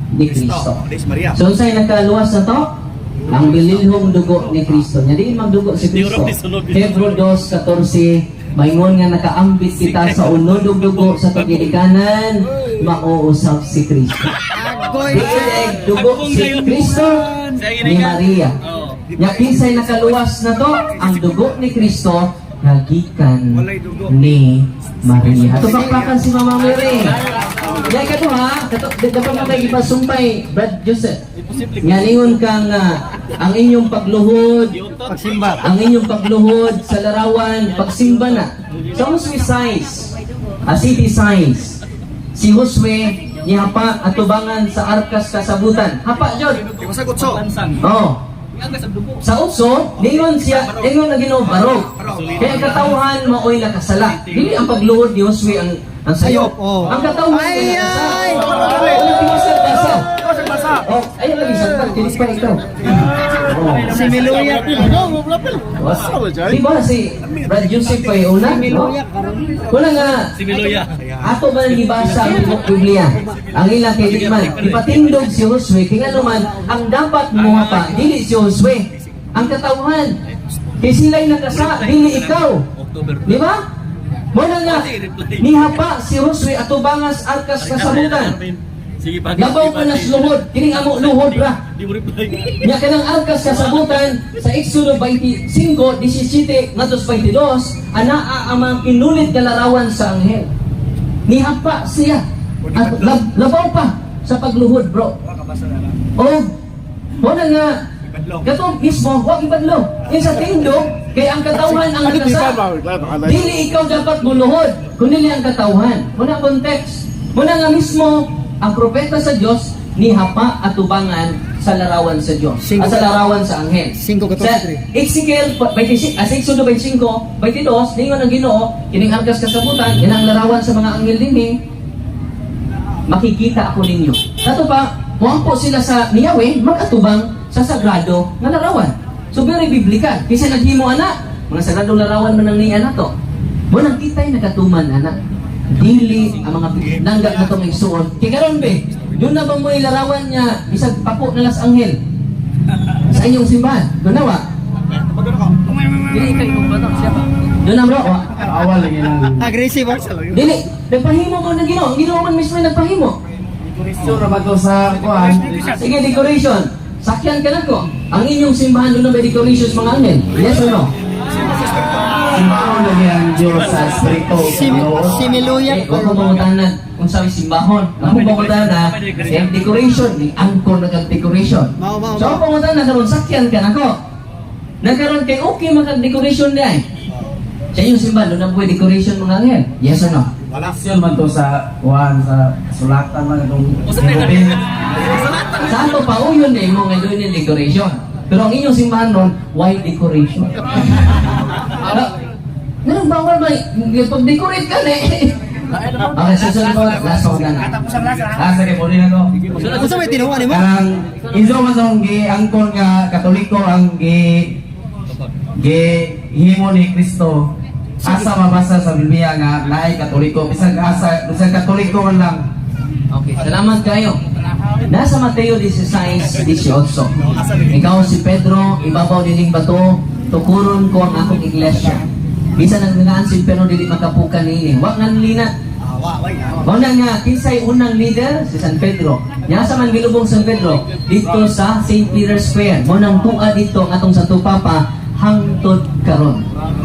Speaker 2: ni Kristo.
Speaker 4: Des Maria.
Speaker 2: So, unsay nakaluwas na to? Ang bililhong dugo ni Kristo. Nya diin magdugo si Kristo. Hebrew 2:14, maingon nga nakaambit kita sa unod ug dugo sa pagilikanan, mauusap si Kristo.
Speaker 3: Agoy.
Speaker 2: Diin ay dugo si Kristo ni Maria. Nya kinsay nakaluwas na to? Ang dugo ni Kristo nga gikan ni Maria. Ato pakpakan si Mama Mary. Di kato ha, kato di dapat matay ipasumpay, Brad Joseph. Nga ningon ka nga ang inyong pagluhod,
Speaker 3: Pagsimba.
Speaker 2: ang inyong pagluhod sa larawan, pagsimba na. Sa Josue size, a city size, si Josue nihapa atubangan sa arkas kasabutan. Hapa jud.
Speaker 4: Di ba sa kutso?
Speaker 2: Oh. Sa utso, ningon siya, ningon na Ginoo barog. Kaya ang katawhan maoy nakasala. Dili ang pagluhod ni Josue ang sayop.
Speaker 3: Sayop, oh.
Speaker 2: Ang katawhan
Speaker 3: Ay,
Speaker 2: mao'y nakasala.
Speaker 3: ay!
Speaker 2: Wala tiwasan basa. Oh, ayun lagi sa kini pa ikaw. Oh.
Speaker 3: Si Miluya.
Speaker 2: Di ba si Brad Joseph pa yung una? No? Una nga,
Speaker 7: Si Miloya.
Speaker 2: ato ba nang gibasa ang Book Biblia? Ang ilang kay di man, ipatindog si Josue, kay ngano man, ang dapat mo pa, dili si Josue. Ang katawhan, kay sila'y nakasa, dili ikaw.
Speaker 7: October.
Speaker 2: Di ba? Muna nga, nihapa si Josue atubangas arkas kasabutan.
Speaker 7: Sige pa.
Speaker 2: Labaw ka na sa luhod, kining amo luhod ra.
Speaker 7: Di mo reply.
Speaker 2: Nya kanang arkas kasabutan sa Exodo 25:17 ngadto sa 22, anaa ang mga kinulit nga larawan sa anghel. Nihapa siya. At labaw pa sa pagluhod, bro. O, muna nga, kato mismo, huwag ibadlo. Yung sa tindog, kay ang katawhan ang nakasa. Dili ikaw dapat muluhod, kundi ang katawhan. Muna context. Muna nga mismo, ang propeta sa Dios nihapa at tubangan sa larawan sa Dios.
Speaker 3: Cinco.
Speaker 2: At sa larawan sa anghel.
Speaker 3: Cinco,
Speaker 2: Sa
Speaker 3: 14,
Speaker 2: Ezekiel 26, Exodo 25, 22, ningon ang Ginoo, kining arkas kasabutan, kinang larawan sa mga anghel dinhi, makikita ako ninyo. Kato pa, muampo sila sa ni Yahweh, magatubang sa sagrado nga larawan. So very biblical. Kasi naghimo ana, mga sagradong larawan man ang niya nato. Mo nang kita'y nagatuman ana. Dili ang mga nanggap na itong igsuon. Kay karon be, doon na ba mo larawan niya bisag pako na las anghel sa inyong simbahan? Doon na wa?
Speaker 7: Dili kay kung batok siya ba.
Speaker 2: Doon na bro? Wa?
Speaker 8: Awal lagi nang
Speaker 3: Aggressive ah.
Speaker 2: Dili, nagpahimo mo na Ginoo. Ang Ginoo man mismo yung nagpahimo.
Speaker 8: Sure ba to sa kuan?
Speaker 2: Sige, decoration. Sakyan ka na ko. Ang inyong simbahan doon na may decorations mga anghel. Yes or no?
Speaker 8: Simbahon lagi ang Diyos sa Espiritu.
Speaker 3: Si Miluya.
Speaker 2: Eh, huwag mo pangutana kung sa simbahon. Ang mo pangutana, yung decoration, ni angkor na kag decoration.
Speaker 3: Mao, mao,
Speaker 2: So, ang pangutana karon sakyan ka na ko. Nagkaroon kay okay makag-decoration di ay. Sa inyong simbahan, doon na po decoration mga anghel. Yes or no?
Speaker 8: Sure man to sa kuan sa sulatan man itong Kerubin.
Speaker 2: Sa ato pa, uyon na mo nga doon yung decoration. Pero ang inyong simbahan ron, why decoration? Ah, ganun bawal ba? Pag-decorate ka na eh. Okay, susunod po. Last ko na.
Speaker 8: Ah, sige, muli na to.
Speaker 3: Unsa may tinuha nimo?
Speaker 8: Kanang iso man sa gi angkon nga Katoliko ang gi gi himo ni Kristo. Asa mabasa sa Biblia nga naay Katoliko bisag asa bisag Katoliko man lang.
Speaker 2: Okay, salamat kayo. Nasa Mateo 16:18. Ikaw si Pedro, ibabaw nining bato, tukuron ko ang akong iglesia. Bisan ang ngaan si Pedro dili makapukan niini. Wa nga lina. Mao na nga kinsay unang leader si San Pedro. Nya sa man gilubong San Pedro dito sa St. Peter's Square. Mao nang tuwa dito ang atong Santo Papa hangtod karon.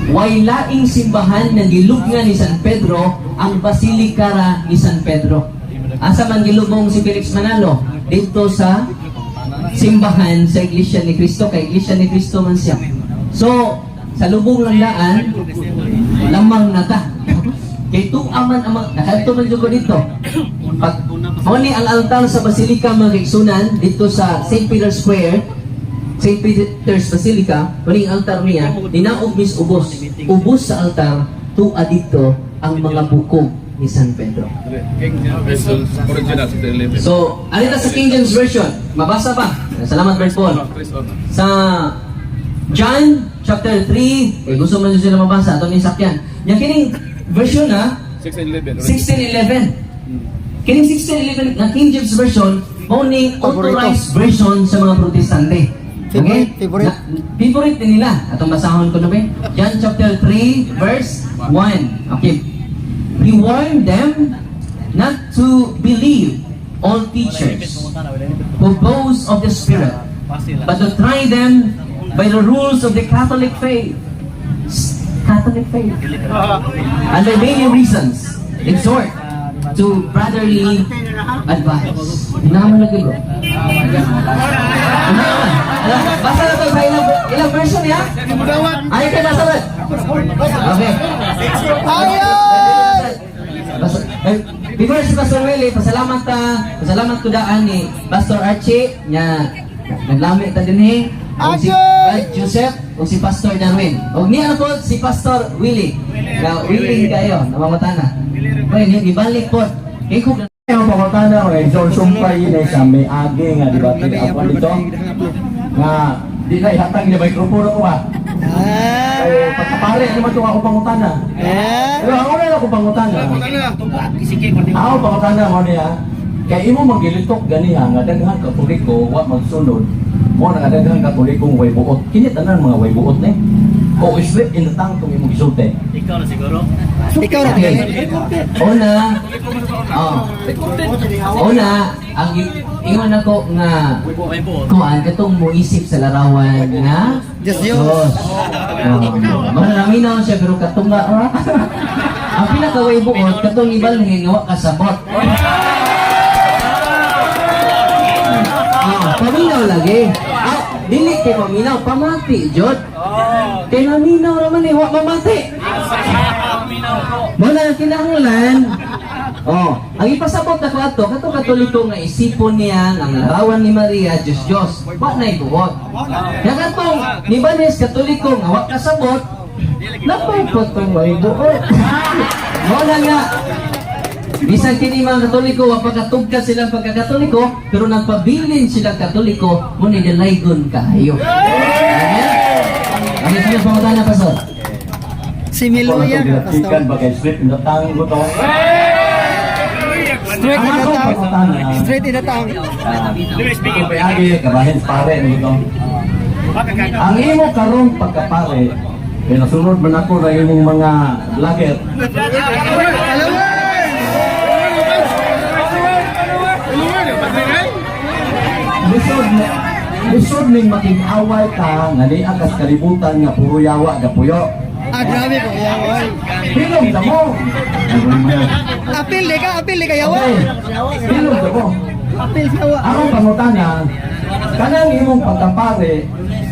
Speaker 2: Way laing simbahan nga gilubngan ni San Pedro ang Basilica ra ni San Pedro. Asa man gilubong si Felix Manalo dito sa simbahan sa Iglesia ni Cristo, kay Iglesia ni Cristo man siya. So, sa lubong ng daan, lamang na ta. Kay tuwa man ang mga, nakadto man jud ko dito. Pag mao ni ang altar sa Basilica mga kaigsunan dito sa St. Peter's Square, St. Peter's Basilica, mao ni ang altar niya, ninaog mis ubos. Ubos sa altar, tuwa dito ang mga bukog ni San Pedro.
Speaker 1: Original sa 11.
Speaker 2: So, ano na sa King James Version? Mabasa pa. Salamat, Brad Paul. Sa John chapter 3, eh, gusto man sila mabasa, ato ni sakyan. Yang kining version na,
Speaker 1: 6 and 11.
Speaker 2: 1611. Kining 1611 na King James Version, mao ning
Speaker 3: Paborito.
Speaker 2: authorized version sa mga Protestante.
Speaker 3: Favorite, favorite.
Speaker 2: Na, favorite din nila. Atong basahon ko na ba? John chapter 3 verse 1. Okay. He warned them not to believe all teachers who boast of the Spirit, but to try them by the rules of the Catholic faith. Catholic faith. And by many reasons, exhort to brotherly advice. Naman lagi, bro. Naman. Basta na to sa ilang version ya? Ay, ka nasa ba? Okay.
Speaker 3: Ayun!
Speaker 2: Basta, eh, before si Pastor Willie, pasalamat ta, pasalamat ko daan ni Pastor Archie nya naglami ta dinhi. Ug si
Speaker 3: Agoy!
Speaker 2: Brad Joseph ug si Pastor Darwin. Ug niya po si Pastor Willie. Na willing kayo, namamata na. Well, yung ibalik po. Kay kung
Speaker 8: Ang pangutana ko eh, so sumpay yun eh, sa may age nga, di ba? Ako dito, nga, di na ihatag niya microphone ako ah.
Speaker 3: Ah.
Speaker 8: Eh, pagkapare, ano man ito ako pangutana.
Speaker 3: Ah.
Speaker 8: Pero ako na ako pangutana. Ako pangutana mo niya, kay imo magilitok ganiha nga daghang Katoliko wa magsunod mo na nga daghang Katolikong way buot. Kini tanan mga way buot ni. O sweet in the tongue tong imong gisulti.
Speaker 7: Ikaw na siguro.
Speaker 3: Ikaw ra
Speaker 2: Okay.
Speaker 3: okay.
Speaker 2: Una, oh. Una, ang ingon ako nga
Speaker 7: May buot.
Speaker 2: kuan katong moisip sa larawan nga
Speaker 3: Diyos, Diyos.
Speaker 2: Oh. Marami siya pero katong nga ah. Ang pinakaway buot katong ibalhin nga wa kasabot. Ah, paminaw lagi. Ah, dili kay paminaw, pamati jud. Kay naminaw ra man eh, wa mamati. Muna ang kinahanglan. Oh, ang ipasabot ako ato kato Katoliko nga isipon niya ang larawan ni Maria, Diyos Diyos. Wa nay buot. Kaya katong ni Banes Katoliko nga wa kasabot, napay po tong way buot. Mao na nga bisan kini mga Katoliko wa pagkatugka silang pagkakatoliko, pero nagpabilin silang Katoliko, mo ni dalaygon kaayo. Amen. Ang sige pangutana, Pastor.
Speaker 3: Si Miluya
Speaker 8: Ako na
Speaker 3: ka,
Speaker 8: ito,
Speaker 3: pastor.
Speaker 8: ba kay sweet in the tongue ko to.
Speaker 3: Straight in the
Speaker 8: Ang akong
Speaker 3: tongue.
Speaker 8: pangutana.
Speaker 3: Straight in the tongue.
Speaker 8: Ito kay Agi, karahin sa pare nito. Ang imo karong pagkapare, kay nasunod man ako na imong mga vlogger. Lisod na lisod ning makig-away ka nga di akas kalibutan nga puro yawa gapuyo.
Speaker 3: Ah, grabe po yawa.
Speaker 8: Hilom ta mo.
Speaker 3: Apil di ka, apil di ka yawa.
Speaker 8: Okay. Hilom ta mo.
Speaker 3: Apil yawa.
Speaker 8: Akong pangutana, kanang imong pagkapare,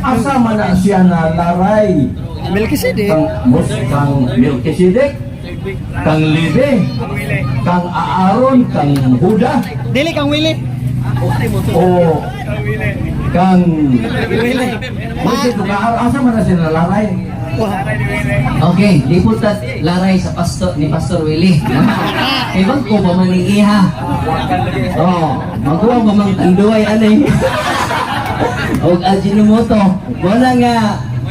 Speaker 8: asa man na siya na laray
Speaker 3: Melchizedek.
Speaker 8: kang mus kang Melchizedek, kang Levi, kang Aaron, kang Huda,
Speaker 3: Dili kang Willie.
Speaker 8: o kang
Speaker 3: Willie.
Speaker 8: Moses, asa man na siya nalaray?
Speaker 3: Wah.
Speaker 2: Okay, di po ta laray sa pastor ni Pastor Willie. Kay bag ko pa man ni iha. Oh, magkuha pa man tanduay anay. Og Ajinomoto. Wala nga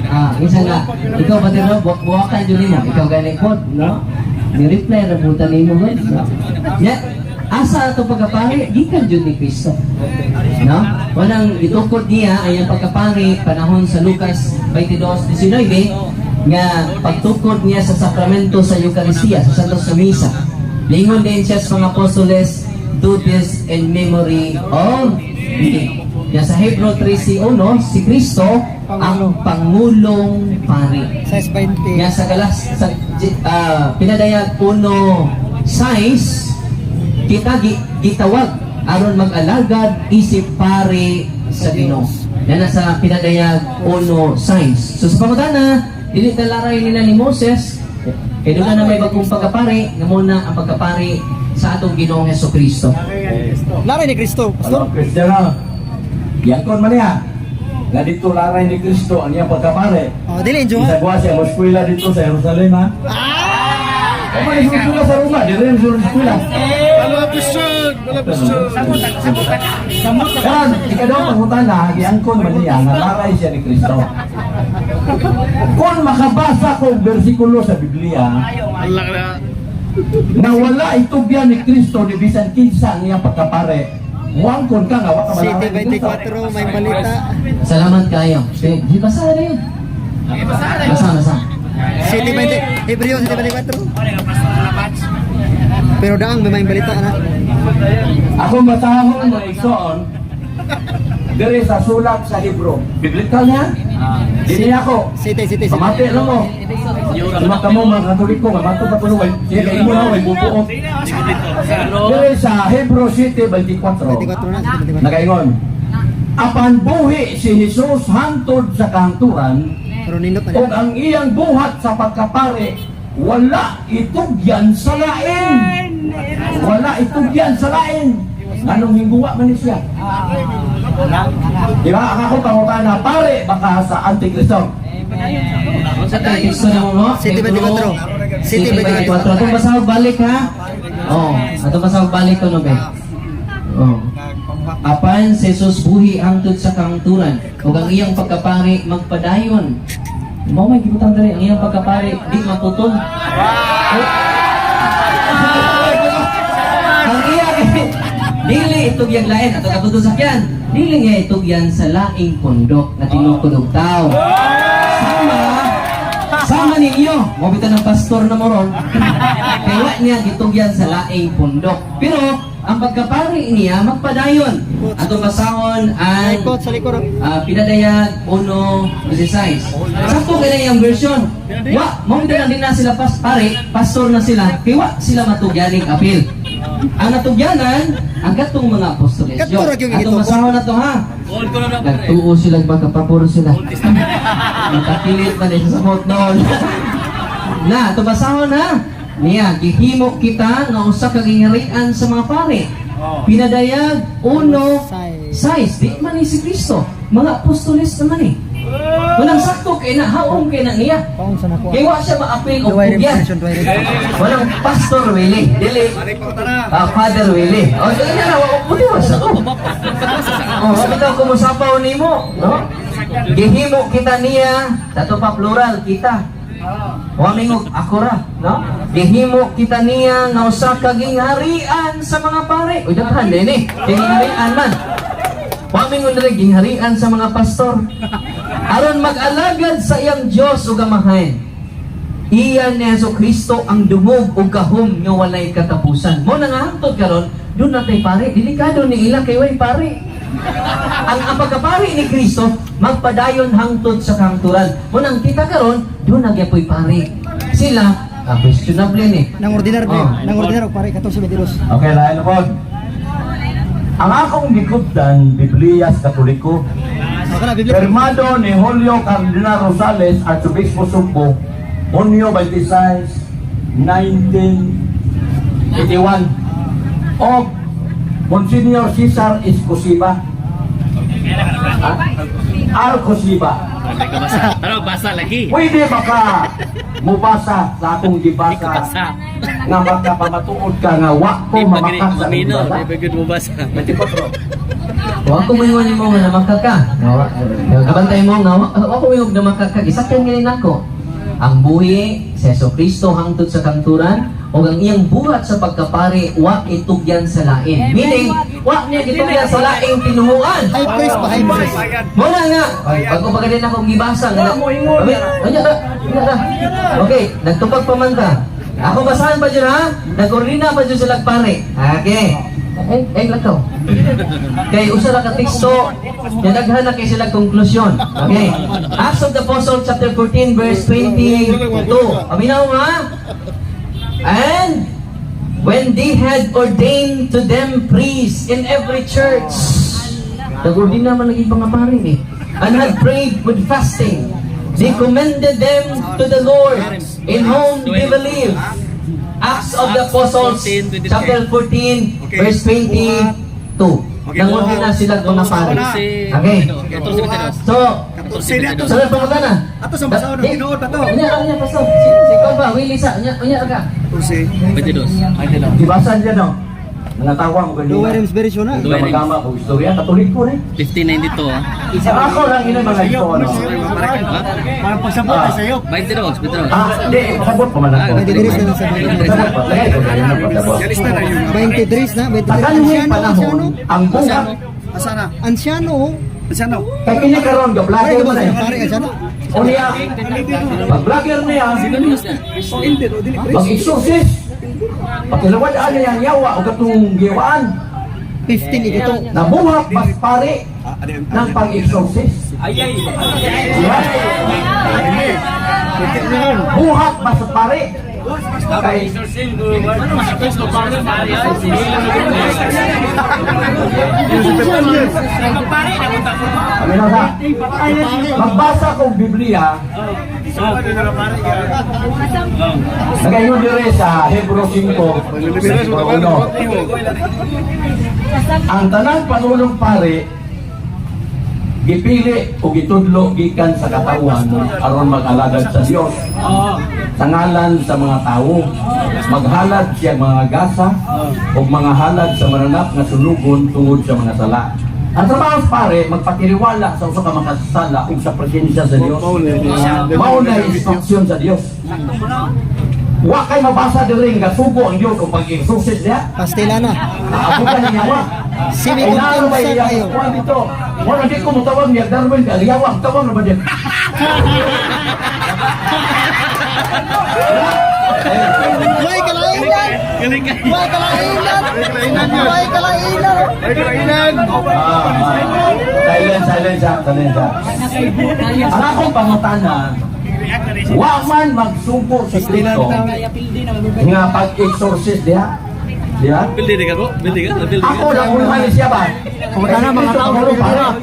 Speaker 2: ah, isa nga ikaw pati no, buwak-buwakan jud nimo. Ikaw gani pod, no? Ni reply ra buta nimo god, no? Ya, asa ato pagkapari gikan jud ni Kristo. No? Walang gitukod niya ay ang pagkapari panahon sa Lucas 22:19 nga pagtukod niya sa sakramento sa Eucharistia, sa Santo sa Misa. Lingon din siya sa mga apostoles, "Do this in memory of me." Ya sa Hebrew 13:1, si Kristo ang pangulong pari.
Speaker 3: Size 20.
Speaker 2: Nga sa galas sa pinadayag 1:6 kita gitawag aron mag-alagad isip pare sa Ginoo. Yan na sa pinadayag 1:6. So sa pangutana, dili ta laray nila ni Moses kay doon na may bagong pagkapari nga muna ang pagkapari sa atong Ginoong Hesus Kristo.
Speaker 3: Laray ni Kristo, pastor.
Speaker 8: Ano, Kristiyano? Yangkon man niya. Nga dito laray ni Kristo ang iyang pagkapare.
Speaker 3: Oh, dili injo.
Speaker 8: Isagwa siya mo eskwela dito sa Jerusalem ha. Ah! Kung man eskwela sa Roma, dito rin sa eskwela. Karon, ikadawang pangutana, giangkon man niya nga laray siya ni Kristo. Kung makabasa ko og bersikulo sa Biblia, na wala itugyan ni Kristo ni bisan kinsa ang iyang pagkapare, muangkon ka nga wa ka
Speaker 3: City
Speaker 8: malaray ni Kristo.
Speaker 3: 24 may balita.
Speaker 2: Salamat kayo. Di basa na yun. Basa, basa.
Speaker 3: City 20 Hebreo City 24. Pero daang may balita na.
Speaker 8: Ako basahon mga igsoon diri sa sulat sa Hebro. Biblical niya? Dili ako.
Speaker 3: City City City.
Speaker 8: Pamati lang mo. Lima ka mo mga Katoliko, nga mato pa kuno way. Sige kay imo na way bubuot. Diri sa Hebro City 24.
Speaker 3: 24 na, City 24.
Speaker 8: Nagaingon. Apan buhi si Jesus hangtod sa kahangturan
Speaker 3: Pero nindot na
Speaker 8: ug
Speaker 3: niya.
Speaker 8: ang iyang buhat sa pagkapare wala itugyan sa lain. Wala itugyan sa lain. Anong hingguwa man ni siya? Di ba? Ang akong pangutana, pare baka sa Antikristo?
Speaker 2: Sa teksto na mo mo?
Speaker 3: 7:24. 7:24.
Speaker 2: Atong basahog balik ha. Oh, atong basahog balik ko no be. Oh. Apan si Jesus buhi hangtod sa kahangturan ug ang iyang pagkapari magpadayon. Mao may gibutang diri ang iyang pagkapari di maputol. Ang iya dili itugyan lain ato katudto sakyan. Dili nga itugyan sa laing pundok na tinukod og tao. Sama sama ninyo, mo bitan ng pastor na moron. Kay wa niya gitugyan sa laing pundok. Pero ang pagkapari niya magpadayon. Ato basahon ang
Speaker 3: Likod sa likod.
Speaker 2: Pinadayag 1:16. Sakto kay na iyang version. Wa, mo bitan din na sila pas pare, pastor na sila, kay wa sila matugyaning apil. Ang natugyanan, ang katong mga apostoles.
Speaker 3: Kadto ra gyud
Speaker 2: Atong
Speaker 3: gitubo.
Speaker 2: basahon na to ha. Nagtuo sila, magkapapuro sila. Nakakilit pa din sa samot noon. Na, tubasahon ha. Niya, gihimo kita nga usa ka giharian sa mga pare. Pinadayag 1:6. Di man ni si Kristo. Mga apostoles naman eh. Walang sakto kay na, haong kay na niya.
Speaker 3: Paon sa nako.
Speaker 2: Kay wa siya maapil og
Speaker 3: Duway
Speaker 2: tugyan.
Speaker 3: version, duway version.
Speaker 2: Walang Pastor Willie. Dili. Father Willie. O, sige na, puti mo sa ko. Oh, sabi daw kumusapaw nimo, no? Gihimo kita niya, tato pa plural kita. Wa mingog ako ra, no? Gihimo kita niya nga usa ka gingharian sa mga pare. Uy, daghan din eh. Gingharian man. Wa mingon diri gingharian sa mga pastor. Aron mag-alagad sa iyang Dios ug Amahan. Iya ni Hesus Kristo ang dungog ug gahom nga walay katapusan. Mo na nga hangtod karon, doon natay pare, delikado ni ila kay way pare. Ang pagkapari ni Kristo magpadayon hangtod sa kahangturan. Mo nang kita karon, doon nagyapoy pare. Sila, questionable ni.
Speaker 3: Nang ordinar
Speaker 2: Oh.
Speaker 3: nang ordinar og pare katong sa 22.
Speaker 8: Okay, lain po. Ang akong gikupdan, Biblia sa Katoliko,
Speaker 3: Ako na Biblia.
Speaker 8: Firmado ni Julio Cardinal Rosales, Archobispo Sugbo, Hunyo 26, 1981. O Monsignor Cesar Escosiba. Ah? Alcosiba.
Speaker 7: Pero basa lagi.
Speaker 8: Pwede ba ka mubasa sa akong gibasa
Speaker 7: Basa.
Speaker 8: nga makapamatuod ka nga wa ko
Speaker 7: Di pa gani
Speaker 8: mamakas sa akong
Speaker 7: mamino,
Speaker 8: gibasa?
Speaker 7: di pa gud mo basa.
Speaker 8: 24.
Speaker 2: Wa ko moingon nimo nga namaka ka. Kabantay mo nga wa ko moingon namaka ka. Gisakyan gani nako. Ang buhi sa Hesus Kristo hangtod sa kangturan ug ang iyang buhat sa pagkapari wa itugyan sa lain. Meaning, wa niya gitugyan sa laing tinuhuan.
Speaker 3: High priest pa, high priest.
Speaker 2: Muna nga, ay, bago pa ganun akong gibasa. Nga, Anya ka, anya ka. Okay, nagtupag pa man ka. Ako basahan pa dyan ha? Nag-ordina pa dyan sila pare. Okay. Eh, eh, lakaw. Kay usa ra ka teksto, nadaghan na kay sila konklusyon. Okay. Acts of the Apostles chapter 14 verse 22. Paminaw nga. And when they had ordained to them priests in every church, nag-ordina man lagi mga pare eh. And had prayed with fasting, they commended them to the Lord in whom they believe. Acts of the Apostles, chapter 14, verse 22. Nangordina sila mga pare. Okay. So,
Speaker 6: 14
Speaker 2: sa pangutana.
Speaker 6: Ato sa basahon ng tinuod ba to?
Speaker 2: Unya, unya, pastor. Si Kwan ba? Willie sa. Unya, unya ka.
Speaker 6: 14.
Speaker 8: Gibasa niya no? Nangatawa mo
Speaker 3: Duway
Speaker 8: ganina.
Speaker 3: rims version na.
Speaker 7: Duway rims.
Speaker 8: Magama ko istorya, Katoliko ni.
Speaker 7: 1592 ah.
Speaker 8: Sa ako lang ina mga ito ano.
Speaker 6: Parang pagsabot
Speaker 8: Ah.
Speaker 6: ay sa'yo.
Speaker 7: 22, 22.
Speaker 8: Ah, di, pasabot pa man ako.
Speaker 3: 23 na lang sa
Speaker 8: Pasabot pa. Lagay ko ganyan ang pasabot.
Speaker 3: 23 na, 23.
Speaker 8: Sa kanhing
Speaker 3: Ansyano,
Speaker 8: panahon,
Speaker 3: ansyano.
Speaker 8: ang buhat
Speaker 6: Asa na?
Speaker 3: Ansyano. oh.
Speaker 6: Asa na?
Speaker 8: kay kini karon ga
Speaker 3: Pare
Speaker 8: vlogger
Speaker 3: ka ba
Speaker 8: man
Speaker 3: sa
Speaker 8: eh.
Speaker 3: pare ansyano?
Speaker 8: O niya, pag vlogger niya, pag exorcist, pag ilawad niya ang yawa o katong giwaan,
Speaker 3: 1582.
Speaker 8: nabuhat mas pare ng pag-exorcist. Diba? Buhat mas pare. Kay Ano na? Magbasa kong Biblia, nagayon dire sa Hebro 5, versikulo 1. Ang tanang panulong pare, Gipili o gitudlo gikan sa katawan aron mag-alagad sa Dios. Sa ngalan sa mga tawo, maghalad siya mga gasa o mga halad sa mananap nga sunugon tungod sa mga sala. Ang trabaho sa pare, magpatiriwala sa usa ka makasala ug sa presensya sa Dios. Mao na instruksyon sa Dios. Wa kay mabasa diri nga sugo ang Dios og pag-exorcist niya.
Speaker 3: Pastila na.
Speaker 8: Aabutan niya wa.
Speaker 3: Sini
Speaker 8: Ay, naano ba
Speaker 3: kung
Speaker 8: iya?
Speaker 3: kayo.
Speaker 8: Kuha dito. Wala di ko mutawag niya Darwin kay yawa tawag na ba diyan?
Speaker 3: Way kalainan! Way kalainan! Way kalainan!
Speaker 8: Ah, silence, silence, ah, silence. Ah. Ang akong pangutana, wa man magsugo si Kristo nga pag-exorcist diha. Diha?
Speaker 7: Bildi ka ko? Bildi ka? Bildi ka?
Speaker 8: Ako na ulhan siya ba?
Speaker 3: Pangutana, mga tao,
Speaker 8: Kristo, pare.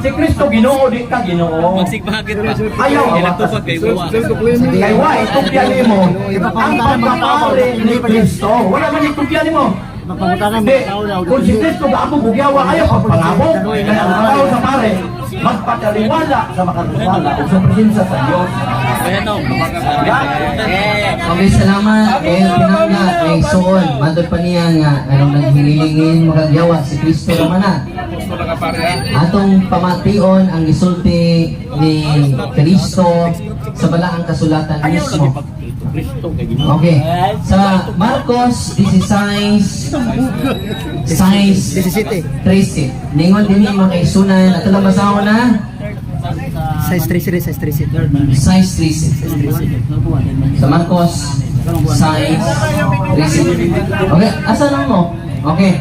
Speaker 8: Si Kristo Ginoo di ka Ginoo.
Speaker 7: Magsigbahagit pa.
Speaker 8: Ayaw,
Speaker 7: Ilang kay Uwa.
Speaker 8: Kay wa itugyan nimo ang pagkapare ni Kristo. Wala man itugyan nimo. Hindi, kung si Kristo gaabog ug yawa ayaw pagpangabog. Kaya ang tao sa pare magpakaliwala sa makakasala o sa presensya sa Dios.
Speaker 2: Okay, salamat. Eh, pinangga kay Suon. Matod pa niya nga, anong naghilingin makagyawa si Kristo naman na. Atong pamation ang gisulti ni Kristo sa balaang kasulatan mismo. Okay. Sa Marcos 16, 6,
Speaker 3: 17.
Speaker 2: 13. Ningon din mga kaisunan. Ato lang basahon na.
Speaker 3: Size 3 size 3.
Speaker 2: Size 13. Sa Marcos, size 13. Okay, asa lang mo? Okay.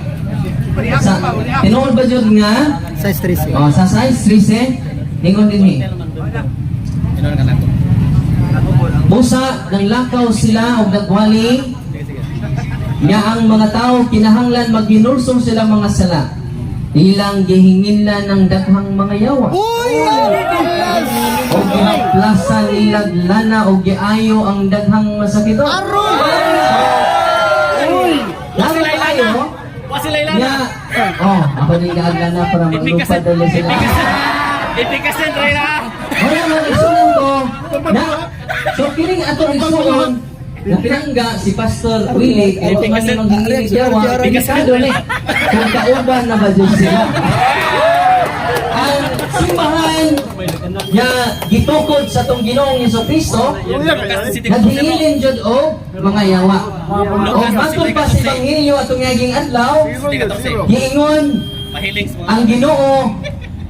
Speaker 2: Sa, tinuod ba jud nga?
Speaker 3: Size 3.
Speaker 2: Oh, sa size 13, ningon din ni. Busa, nanglakaw sila og nagwali nga ang mga tao kinahanglan maghinursong sila mga sala. Ilang gihinginlan ng daghang mga yawa.
Speaker 3: Uy! Yes!
Speaker 2: O gihaplasan nilag lana o giayo ang daghang masakito.
Speaker 3: Aroy!
Speaker 2: Uy! Lalo tayo, nga, oh, ako din gaag lana para maglupad dali sila.
Speaker 7: Ipikasin, try na!
Speaker 2: Wala mga igsuon ko, na, so kining atong igsuon, na pinangga si Pastor Willie, kaya man yung manghinginig yawa, delikado ni, kung kauban na ba Diyos sila. Ang simbahan nga gitukod sa tong Ginoong Hesus Kristo, naghihilin jud og mga yawa. O matod pa sa Ebanghelyo atong yaging adlaw, giingon
Speaker 7: Mahiling sa mga...
Speaker 2: ang Ginoo,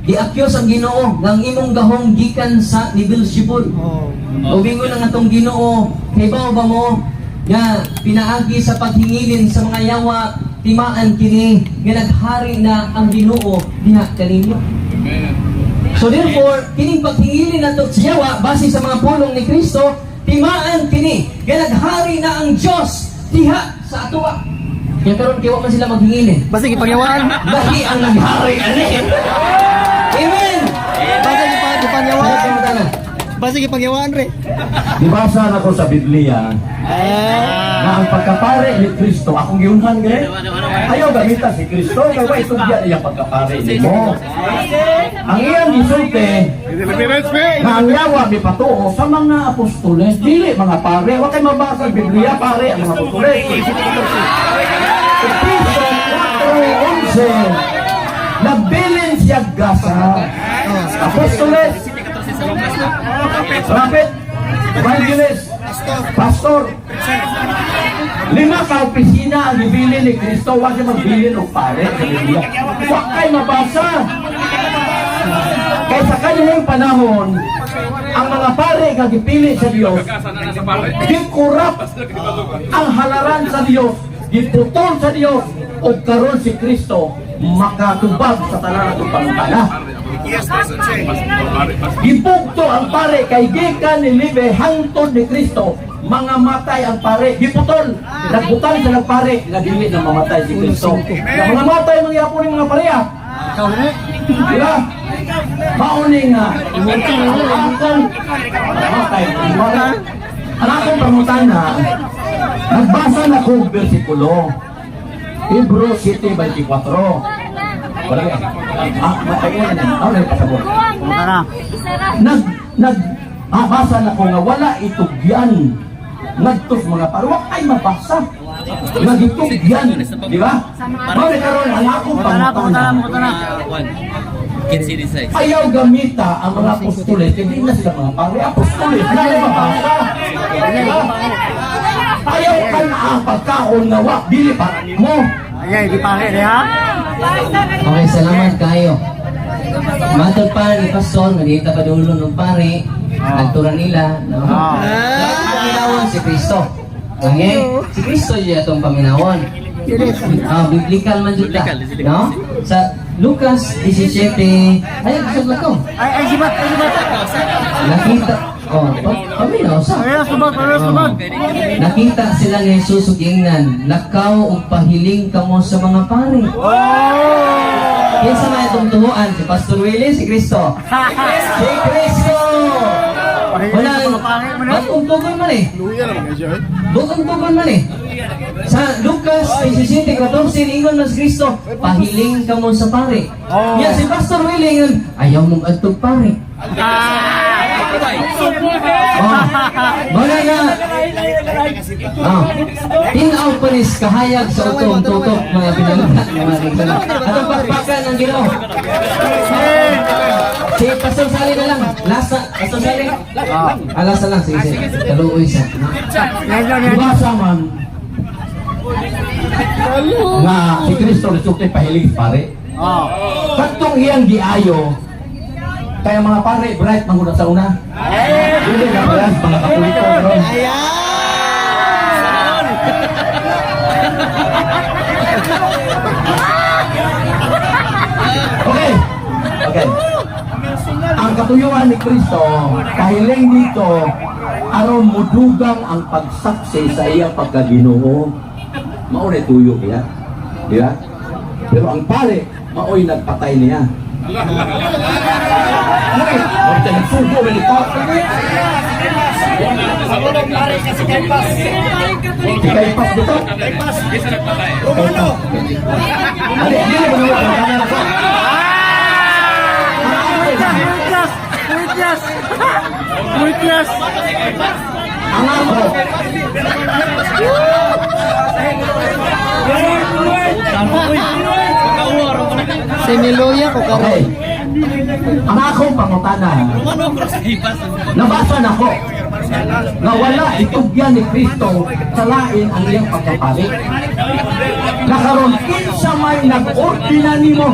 Speaker 2: giakyos ang Ginoo nga ang imong gahong gikan sa ni Beelzebul.
Speaker 3: Oh.
Speaker 2: O bingon ang atong Ginoo, kay ba mo nga pinaagi sa paghingilin sa mga yawa, timaan kini nga naghari na ang Ginoo diha kaninyo. So therefore, kining paghingilin nato sa yawa base sa mga pulong ni Kristo, timaan kini nga naghari na ang Dios diha sa atoa. Kaya karon kay wa man sila maghingilin.
Speaker 3: Basta gipangyawaan.
Speaker 2: Lahi ang naghari ani. Amen.
Speaker 3: Basta gipangyawaan. Basta gipangyawaan re.
Speaker 8: Gibasa na ko sa Biblia na ang pagkapare ni Kristo, akong giunhan gani. Ayaw gamita si Kristo kay wa itugyan iya pagkapare nimo. Ang iyang gisulti na ang yawa mipatuo sa mga apostoles, dili mga pare. Wa kay mabasa ang Biblia pare ang mga apostoles. Efeso 4:11 nagbilin siya gasa. Apostoles, prophet, evangelist, pastor. Lima ka opisina ang gibilin ni Kristo, wa siya magbilin og pare sa Biblia. Wa kay mabasa. Kay sa kaniyang panahon, ang mga pare nga gipili sa Dios, gikurap ang halaran sa Dios, giputol sa Dios, ug karon si Kristo makatubag sa tanan atong pangutana. Gipugto ang pare kay gikan ni Libe hangtod ni Kristo, mga matay ang pare, giputol. Nagbutan sa nagpare nga dili na mamatay si Kristo. Na mga matay mga yapon ni mga pareha. Di ba? Mauni nga ang akong matay. Ang akong pangutana, nagbasa na ko og bersikulo. Hebrews 7:24. Wala ka. Ah, matagal na. Ako na pasabot. Nag nag basa na ko nga wala itugyan ngadto sa mga pare. Wa ay mabasa nga gitugyan, di ba? Mao ni karon ang akong pangutana.
Speaker 7: 1. 15 16.
Speaker 8: Ayaw gamita ang mga apostoles kay di na sila mga pare. Apostoles na ay mabasa. Di ba? Ayaw kan ang pagkaon nga wa dili para nimo.
Speaker 2: Okay, salamat kayo. Matod pa ni Pastor, nga dito pa dulo ng pare, nagtura nila. No? Dapat paminawon si Kristo. Okay? Si Kristo yun atong paminawon. Ah, biblical man jud ta. No? Sa Lucas 17, ay, gusto ko to.
Speaker 3: Ay, ay, sibat, ay, sibat.
Speaker 2: Nakita, oh, paminaw sa.
Speaker 3: Ay, subag, ay, subag.
Speaker 2: Oh. Nakita sila ni Jesus ug ingnan, lakaw ug pahiling kamo sa mga pare.
Speaker 3: Oh!
Speaker 2: Kinsa man itong tuhuan? Si Pastor Willie, si Kristo. Si Kristo! Wala, bagong tugon man eh. Bagong tugon man eh. Sa Lucas 17:14, ingon man si Kristo, pahiling kamo sa pare.
Speaker 3: Oh.
Speaker 2: Ya, si Pastor Willie ingon, ayaw mong adtog pare. Oh. Wala na. Oh. Tinaw pa nis kahayag sa utong tutok mga binalita ng mga tingkala. Atong pakpakan ng Ginoo. Si Pastor Sally na lang. Lasa. Pastor Sally. Ah, lasa lang. Sige, sige. Kaluoy siya.
Speaker 8: Basa man nga si Kristo resulta pahiling sa pare. Kadtong iyang giayo kaya mga pare bright man gud sa una. Dili na parehas mga Katoliko ron.
Speaker 3: Ayan!
Speaker 8: Okay. Okay. Ang katuyuan ni Kristo, kahiling dito, aron mudugang ang pagsaksi sa iyang pagkaginoo. Mao na tuyo niya. Di ba? Pero ang pare, maoy nagpatay niya. Okay, huwag tayo nagsugo, may nagpa- Si Caipas dito.
Speaker 6: Romano!
Speaker 8: Ali, hindi na ba naman ang
Speaker 3: Witness! Witness! Witness!
Speaker 8: Ang amo.
Speaker 3: Si Miloya ko karon.
Speaker 8: Okay. Ang akong pangutana, nabasa na ko na wala itugyan ni Kristo sa lain ang iyang pagkapari. Nakaroon kinsa may nag-ordina nimo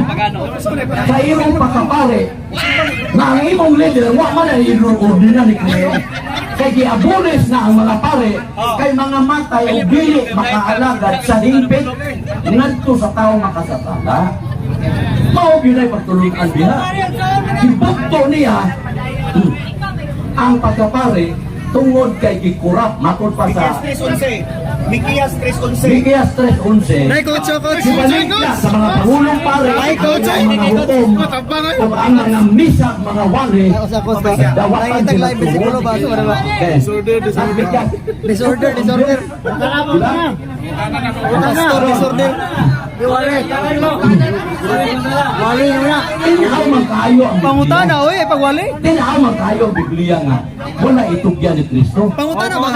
Speaker 8: sa imong pagkapari na ang imong leader wa man ay ordina ni Kristo. Kay giabulis na ang mga pare kay mga matay o dili makaalagad sa hingpit ngadto sa tawo makasasala. Mao gyud ay pagtulungan diha. Gibugto niya ang pagkapare tungod kay gikurap matod pa sa
Speaker 6: Mikias 3.11. Mikias 3.11.
Speaker 8: Mikias 3:11.
Speaker 3: Ay, coach, oh, coach.
Speaker 8: Ibalik na sa mga pangulong pare
Speaker 3: Ay, coach, ay.
Speaker 8: ang mga hukom o ang mga misa, mga wali
Speaker 3: Ay, usa, coach, ba?
Speaker 8: dawatan
Speaker 3: Nakita
Speaker 8: sila
Speaker 3: live bersikulo ba? So, wala ba?
Speaker 8: Okay.
Speaker 3: Disorder, disorder.
Speaker 8: Diba?
Speaker 3: Pastor, disorder. Wali na.
Speaker 8: Tinaw man kayo ang Biblia.
Speaker 3: Pangutana, oy, ay pagwali.
Speaker 8: Tinaw man kayo ang Biblia nga. Wala itugyan ni Kristo.
Speaker 3: Pangutana ba?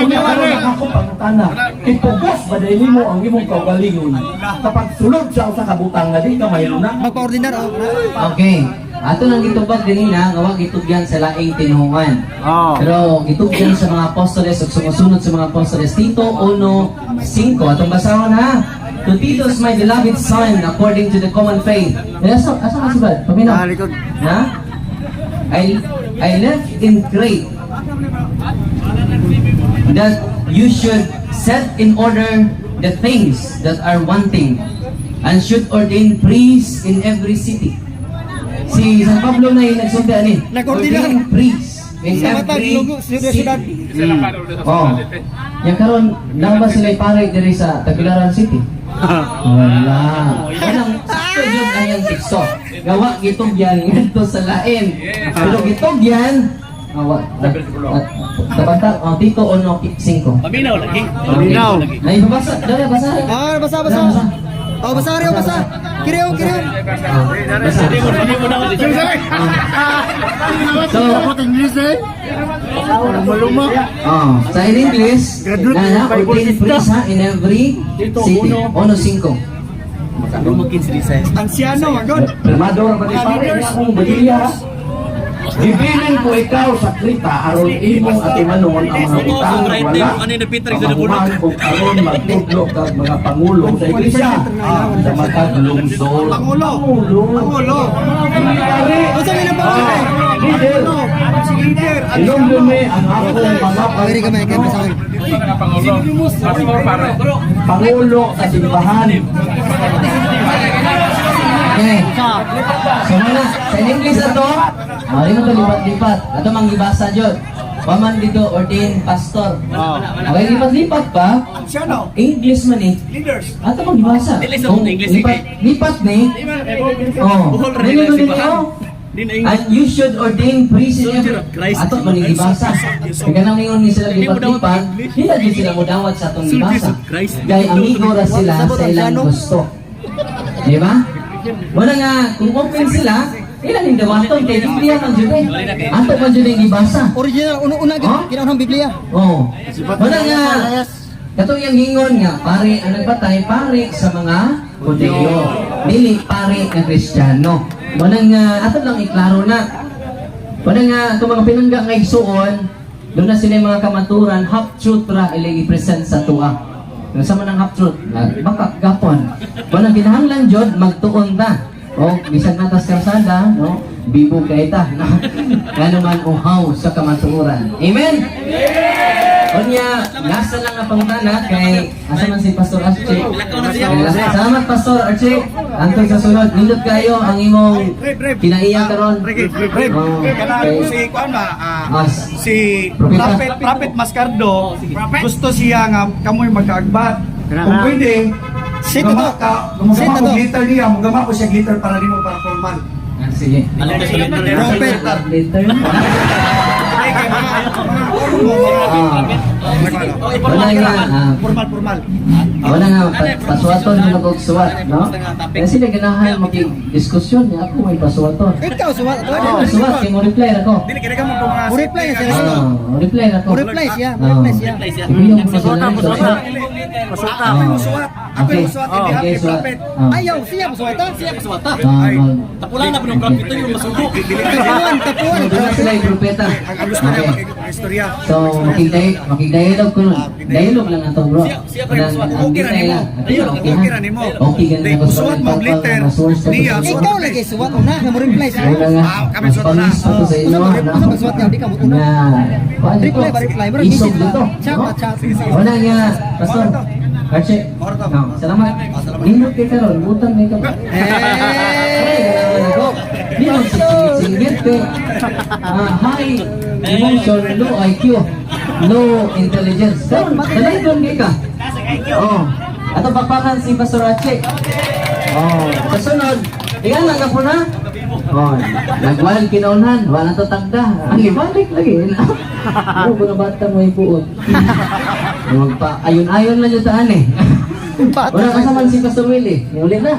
Speaker 8: Unya karon ang akong pangutana, ipugos ba dahil mo ang imong kaugalingon kapag sulod sa usa ka butang nga di ka mahiluna?
Speaker 3: Magpa-ordinar, oh.
Speaker 2: Okay. Ato nang gitubag dinina nga wa gitugyan sa laing tinuhuan. Pero gitugyan sa mga apostoles ug sumusunod sa mga apostoles. Tito 1:5. Atong basahon ha. To Titus, my beloved son, according to the common faith. Eh, asa, asa ka subad? Paminaw. Ha? I left in Crete that you should set in order the things that are wanting and should ordain priests in every city. Si San Pablo na yung nagsulti ani.
Speaker 3: Nag-ordinar.
Speaker 2: Ordain priests in
Speaker 3: Sa matag,
Speaker 2: every
Speaker 3: lugo, siyudad, siyudad.
Speaker 2: city. Oh. Yang karon naa ba sila pare diri sa Tagbilaran City? Wala. Walang sakto yun ang iyang teksto. Gawa gitugyan ngadto sa lain. Pero gitugyan awa. Tabanta oh, Tito 1:5.
Speaker 7: Paminaw lagi.
Speaker 2: Paminaw. Nay babasa, dali basa.
Speaker 3: Ah, basa, basa. Oh, basa rin, basa. Kiriyo, kiriyo.
Speaker 2: Oh, basa. So,
Speaker 3: English eh.
Speaker 2: oh, sa in English, na ordained priest ha, in every city. Ono cinco.
Speaker 6: Ansiano, magod.
Speaker 8: Primado ra ba ni pare nga akong Biblia. Gibilin ko ikaw sa Krita aron imong atimanon ang mga butang wala pamahuman kung aron magtudlo kag mga pangulo sa iglesia sa matag lungsod.
Speaker 6: Pangulo.
Speaker 8: Pangulo.
Speaker 6: Pangulo.
Speaker 8: Pare.
Speaker 3: Unsa may napangulo?
Speaker 8: Ah, leader.
Speaker 6: Si leader.
Speaker 8: Hinumdumi ang akong mga
Speaker 3: Pwede ka may kaya basa.
Speaker 8: pangulo sa simbahan.
Speaker 2: Okay. So muna, sa in English ato, mali mo to lipat-lipat. Ato mang gibasa jud. Waman dito ordained pastor. Okay, lipat-lipat pa.
Speaker 6: Ansiano.
Speaker 2: English man eh.
Speaker 6: Leaders.
Speaker 2: Ato mang gibasa.
Speaker 7: Dili sa
Speaker 2: Kung
Speaker 7: English,
Speaker 2: lipat, lipat ni. Oh.
Speaker 7: Buhol ra
Speaker 2: Dili
Speaker 7: nila
Speaker 2: man
Speaker 7: simbahan.
Speaker 2: ni, oh.
Speaker 7: Di na
Speaker 2: And you should ordain priests in
Speaker 7: Soldier
Speaker 2: every...
Speaker 7: of Christ.
Speaker 2: Ato man yung gibasa. Kaya nang ingon ni sila
Speaker 7: Hindi mo dawat
Speaker 2: lipat-lipat,
Speaker 7: English.
Speaker 2: hindi na jud sila mo dawat sa atong
Speaker 7: Soldiers
Speaker 2: gibasa.
Speaker 7: of Christ.
Speaker 2: Gay amigo ra sila sa ilang gusto. Di ba? Wala nga, kung open sila, ilan yung dawaton kay Biblia man jud eh. Ato man jud yung gibasa.
Speaker 3: Original, una-una
Speaker 2: Huh?
Speaker 3: ginaunang Biblia.
Speaker 2: Oh. Wala nga, katong yung gingon nga, pare ang nagpatay, pare sa mga Hudyo. Dili pare nga Kristiyano. Wala nga, ato lang iklaro na. Wala nga, itong mga pinangga nga igsuon, doon na sila yung mga kamaturan, half truth ra ilang i-present sa tuwa. Yung sa man ang half truth, baka gapon. Wala kinahanglan jud magtuon ta. O bisan natas karsada, no? Bibo kay ta, no? Ngano man uhaw sa kamatuoran. Amen. Unya, lasa lang ang pangutana kay asa man si Pastor Archie. Salamat Pastor Archie. Antong sa sunod, nindot kayo ang imong kinaiya karon.
Speaker 6: Reg, Reg,
Speaker 2: Oh,
Speaker 6: kanang
Speaker 2: okay.
Speaker 6: si kuan ba?
Speaker 2: Mas.
Speaker 6: Si
Speaker 2: Propeta.
Speaker 6: Prophet, Prophet Mascardo, gusto siya nga kamoy magkaagbat. Kung pwede,
Speaker 3: Sit na
Speaker 6: gama
Speaker 3: to.
Speaker 6: ka,
Speaker 3: Sit
Speaker 6: gumagama
Speaker 3: na
Speaker 6: ko
Speaker 3: to.
Speaker 6: glitter niya, gumama ko siya glitter para nimo para formal.
Speaker 2: Ah, sige.
Speaker 3: Prophet.
Speaker 2: Later.
Speaker 6: Ay, kay mga formal,
Speaker 2: Ah. Wala nga.
Speaker 6: formal, formal.
Speaker 2: Wala nga, pasuwaton mo og suwat, no? Kasi sila ganahan makig-diskusyon niya ako may pasuwaton.
Speaker 3: Ikaw suwat.
Speaker 2: Oh, suwat kay mo reply ra ko.
Speaker 6: Dili kaya mo mga
Speaker 3: Mo reply siya.
Speaker 2: Ah, mo reply ra ko.
Speaker 3: Mo reply siya, mo reply siya.
Speaker 2: Ibiyong ko sila.
Speaker 6: Suwat, ako yung suwat. Ako yung suwat, hindi
Speaker 2: Okay,
Speaker 6: happy
Speaker 2: suwat.
Speaker 6: prophet.
Speaker 3: Ayaw, siya suwata. Siya
Speaker 7: Suwata.
Speaker 2: Ah,
Speaker 7: Tapula na pinong prophet yung masugo.
Speaker 3: Tapuan, tapuan.
Speaker 2: Doon na sila yung propeta.
Speaker 6: Ang gusto niya
Speaker 2: Okay.
Speaker 6: mag-istorya.
Speaker 2: So, makig-dialogue ko nun. Dialogue lang ato, bro.
Speaker 7: Siya pa yung suwat.
Speaker 6: Okay ra nimo. Okay ra nimo.
Speaker 2: Okay ganun ako.
Speaker 6: Suwat mo glitter. Niya, suwat.
Speaker 3: Ikaw lagi suwat una, nga mo reply siya.
Speaker 2: Wala nga.
Speaker 6: Ah, kami
Speaker 2: Mas
Speaker 6: suwat na.
Speaker 2: pamis pa to sa inyo.
Speaker 3: Usa ba- usa ba suwat niya? Di ka mo una.
Speaker 2: Na, kuan
Speaker 3: Reply
Speaker 2: ito.
Speaker 3: ba, reply? Bro,
Speaker 2: Isog
Speaker 3: message ba?
Speaker 2: dito.
Speaker 3: Chat
Speaker 2: no?
Speaker 3: ba, chat.
Speaker 2: Wala nga. Pastor. Archie. No, salamat. Nindot kay karon, butang kay ka.
Speaker 3: Eh!
Speaker 2: Di man singit kay high emotion, low IQ, low intelligence. Karon, dalayon kay ka. Oh. Ato pakpakan si Pastor Archie. Oh, sa sunod, tingnan lang ka po na. Oh, nagwal kinaunhan, wala to tagda. Ang ibalik lagi. Oh, kuna bata mo ipuot. Magpa ayon-ayon lang yung taan eh. Wala kasama si Pastor Willie. Uli na.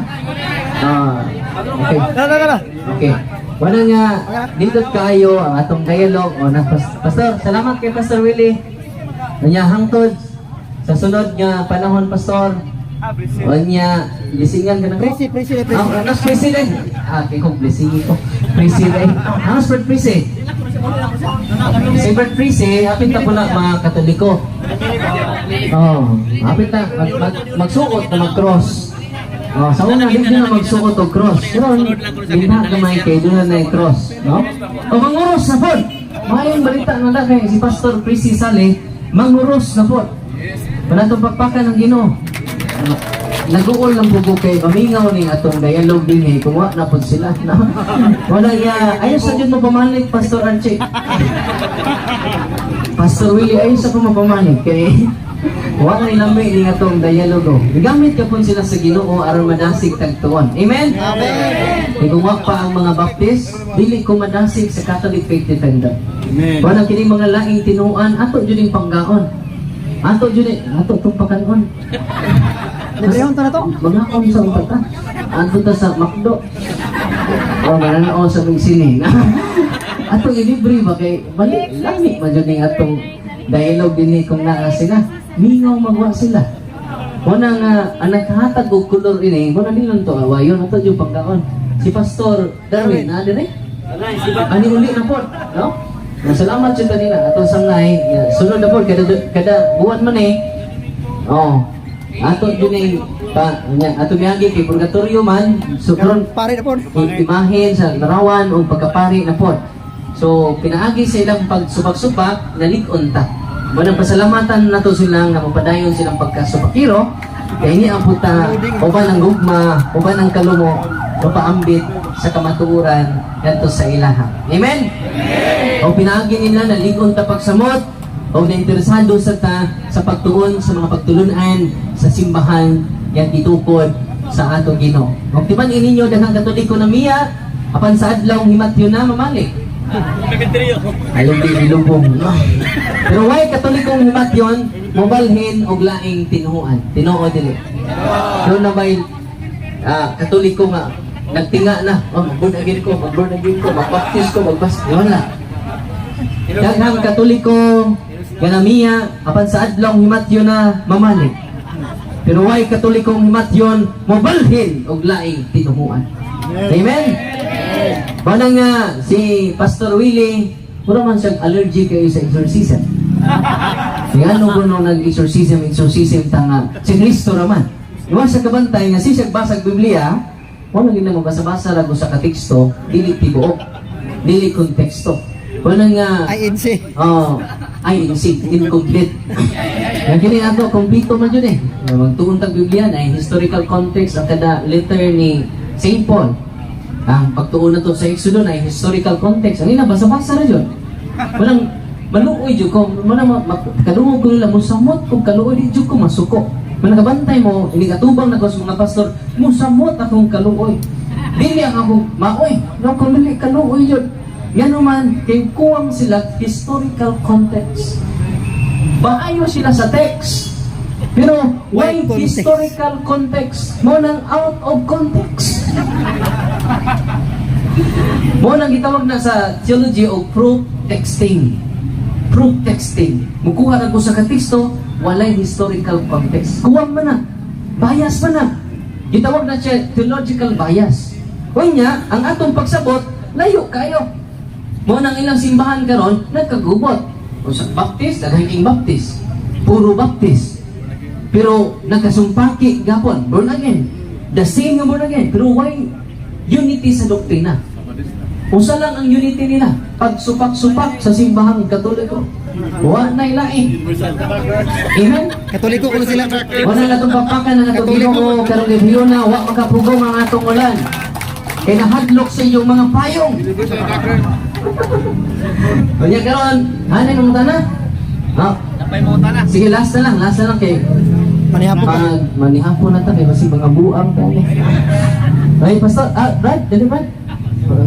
Speaker 2: Ah, okay.
Speaker 3: Tara, tara.
Speaker 2: Okay. Wala nga, dito kayo ang atong dialogue. O na, Pastor, salamat kay Pastor Willie. Kanya hangtod sa sunod nga panahon, Pastor. O niya, gisingan ka na ko.
Speaker 3: Presi, presi, presi.
Speaker 2: Ah, anas president. Ah, kay kong blessing ko. President. Anas Bert Presi. Si Bert Presi, hapit na po na mga Katoliko. Oh, hapit na magsuot na mag-cross. Oh, sa una di na magsuot og cross. Pero dinha gamay kay doon na yung cross, no? O manguros na pod. Maayong balita na lang kay si Pastor Presi Sale, manguros na pod. Wala tong pagpakan ng Ginoo. Naguol lang po ko kay mamingaw ning atong dialogue din eh kung wa na pod sila, no? Wala ya, ayaw sa jud mo pamalit, Pastor Archie. Pastor Willie, ayaw sa ko mapamalit kay wa na lami ning atong dialogo. Gigamit ka pud sila sa Ginoo aron madasig tagtuon. Amen. Amen. Kay kung wa pa ang mga Baptist, dili ko madasig sa Catholic Faith Defender. Amen. Wala kini mga laing tinuan ato jud ning panggaon. Ato jud ato tong pakanon.
Speaker 3: Librehon to na to.
Speaker 2: Maghakon sa unta ta. Adto ta sa McDo. O mananao sa ming sine. Atong ilibre ba kay balik lami man jud ning atong dialogue dinhi kung naa sila. Mingaw magwa sila. Muna nga ang naghatag og kolor ini, muna nilon to awayon ato yung pagkaon. Si Pastor Darwin na dire. Ani uli na po, no? Salamat jud kanila atong sangay. Sunod na po kada kada buwan man eh. Oh. Ato jud ni pa nya ato miagi kay purgatorio man. So karon
Speaker 3: Pare na po.
Speaker 2: imahen sa larawan o pagkapari na po. So pinaagi sa ilang pagsubak-subak nalig-on ta. Manang pasalamatan nato silang nga mapadayon silang pagkasubakiro kay ini ang puta uban ang gugma, uban ang kalumo mapaambit sa kamatuoran ngadto sa ilaha. Amen. O pinaagi nila nalig-on ta pagsamot o nainteresado sa ta sa pagtuon sa mga pagtulunan sa simbahan yang gitukod sa atong Ginoo. Og timan ininyo daghang Katoliko na miya apan sa adlaw himatyo na mamalik. Ayaw di bilubong, no? Pero why Katolikong himatyon mobalhin og laing tinuoan? Tinuo dili. Doon na ba'y Katoliko nga nagtinga na, oh, mag-born again ko, mag-born again ko, mag-baptize ko, magbas, wala. Daghang Katoliko ganamiya apan sa adlaw himatyon na mamalik. Pero why Katolikong himatyon mobalhin og laing tinuhuan. Amen. Bana nga si Pastor Willie, mura man siyang allergy kayo sa exorcism. Kaya ano ko nung nag-exorcism, exorcism ta nga, si Kristo naman. Iwan sa kabantay nga si siya basag Biblia, wala gid na mabasa-basa ra ko sa kateksto, dili tibuok, dili konteksto. Wala nga
Speaker 3: INC.
Speaker 2: Oh, INC, incomplete. Yang kini ato, kompleto man yun eh. Magtuon tag Biblia na historical context ang kada letter ni St. Paul. Ang pagtuon na to sa Exodo na historical context. Ang ina, basa-basa ra yun. Walang maluoy jud ko, wala kalungog ko nila, musamot kung kaluoy di jud ko masuko. Manakabantay mo, inigatubang na ko sa mga pastor, musamot akong kaluoy. Dili ang akong maoy, no kung dili kaluoy yun. Yan naman, kay kuwang sila historical context. Maayo sila sa text. Pero why
Speaker 3: Why context?
Speaker 2: historical context? Mo nang out of context. Mo nang gitawag na sa theology og proof texting. Proof texting. Mukuha ra ko sa kateksto, walay historical context. Kuwang man na. Bias man na. Gitawag na siya theological bias. Unya, ang atong pagsabot, layo kayo. Mo nang ilang simbahan karon nagkagubot. O sa Baptist, daghang king Baptist. Puro Baptist. Pero nagkasumpaki gapon, born again. The same nga born again, pero why unity sa doktrina? Usa lang ang unity nila, pagsupak-supak sa simbahang Katoliko. Wa na ilain. Amen?
Speaker 3: Katoliko kuno sila.
Speaker 2: Wala na itong papakan ng atong Ginoo karong gabi na wa makapugong ang atong ulan. Kay nahadlok sa inyong mga payong. Unya karon, hanay mo na? Ha? Sige, last na lang kay
Speaker 3: Manihapon ka.
Speaker 2: Pag manihapon na ta kay basi mga buang ta ni. Ay, pastor, Brad, dali Brad.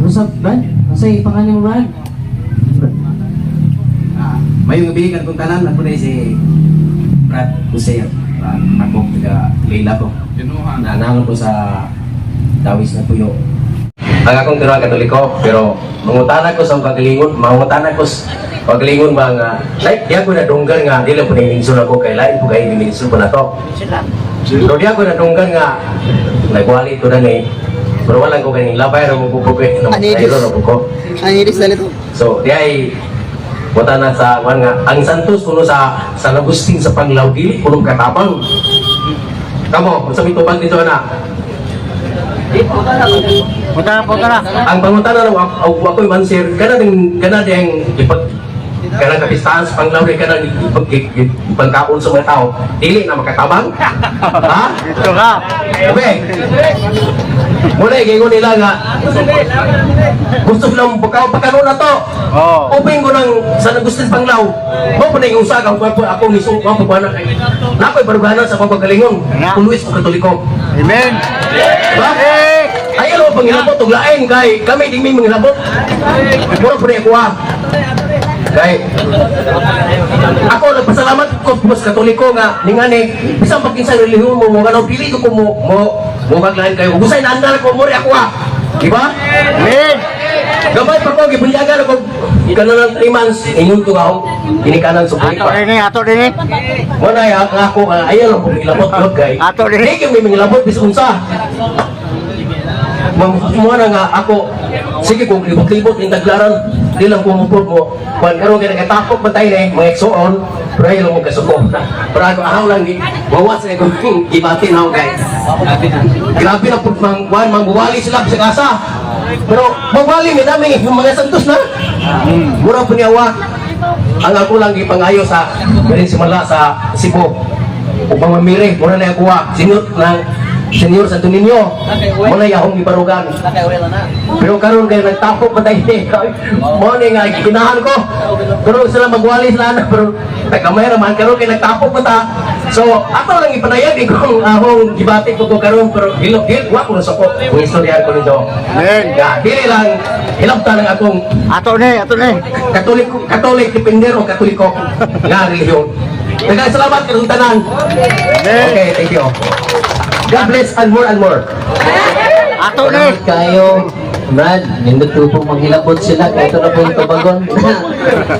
Speaker 2: What's up, Brad? Unsay pangalan mo, Brad?
Speaker 8: Mayong gabi kung tanan ako na si Brad Jose. Ako taga Leila po. Naanalo ko sa Dawis na Tuyo. Ang akong tinuang Katoliko, pero mangutana ko sa akong kagalingon, mangutana ko sa kagalingon ba nga, like, di ako nadunggan nga, di lang po nang ako kay lain po kayo ministro po na to. Pero di ako nadunggan nga, nagwali ito na ni, pero walang ko kaning labay, ra mo ko ko,
Speaker 3: Anidis.
Speaker 8: ko.
Speaker 3: Ang iris dali to.
Speaker 8: So, di ay buta na sa kuan nga ang Santos kuno sa San Agustin sa Panglao dili kuno katabang. Kamo, unsa may tubag dito na?
Speaker 4: Punta na.
Speaker 8: Ang pangutana na ako ako'y manser kana ding kana ding ipag kana kapistahan sa Panglao di kana ipag ipagkaon sa mga tao dili na makatabang. Ha?
Speaker 4: Dito ka.
Speaker 8: Okay. Muna gingon nila nga gusto lang pagka pagkaroon na to.
Speaker 4: Oo.
Speaker 8: Open ko ng San Agustin Panglao. Mo pa na yung usa kang kwarto ako ni Sung ko na kay. Nakoy baruganan sa akong pagalingon. Kung Luis ko Katoliko.
Speaker 4: Amen.
Speaker 8: Ba? Ay ano pangilabot og lain kay kami di mi mangilabot. Mura pa na kuha. Kay ako nagpasalamat ko mas Katoliko nga ningani bisan pag kinsa relihiyon mo mo ano pili ko mo mo mo lain kayo. Gusay na andar ko mo ako ah. Di ba?
Speaker 4: Amen.
Speaker 8: Gamay pa ko gibunyagan ako kanang 3 months ingon ko ako ginikanan sa
Speaker 4: Ato
Speaker 8: pa.
Speaker 4: din eh, ato din eh.
Speaker 8: Mo na ya ang ako nga ayaw lang kong ilabot yun kay.
Speaker 4: Ato din.
Speaker 8: Di kay may mangilabot bis unsa. Mo na nga ako sige kung libot-libot ning taglaran di lang ko mupod mo kwan karon kay nakatapok man tayo eh mga igsoon pero ayaw lang mo kasuko pero ako ahaw lang wawas na kung gibati na ako kay grabe na pud mang kwan mangbuwali sila sa asa pero mawali may dami yung mga santos na mura po niya wa ang ako lang gipangayo sa galing simula sa Cebu upang mamiri mura na yung kuha senior ng senior Santo Niño muna yahong gibarugan pero karon kay nagtapok pa tayo mo ni nga ginahan ko pero sila magwali sila na pero tagamay raman karon kay nagtapok pa ta so ako lang ipanayag eh, kung ahong gibati ko ko karon pero hilok gil wa ko na ko kung istorya ko nito.
Speaker 4: Amen.
Speaker 8: Nga dili lang hilabtan ang akong
Speaker 4: Ato ni, ato ni.
Speaker 8: Katoliko, Catholic defender o Katoliko nga relihiyon. Daghang salamat kanong tanan. Okay, thank you. God bless and more and more.
Speaker 4: Ato ni.
Speaker 2: Salamat kayo. Brad, nindot po pong maghilabot sila kahit na pong tubagon.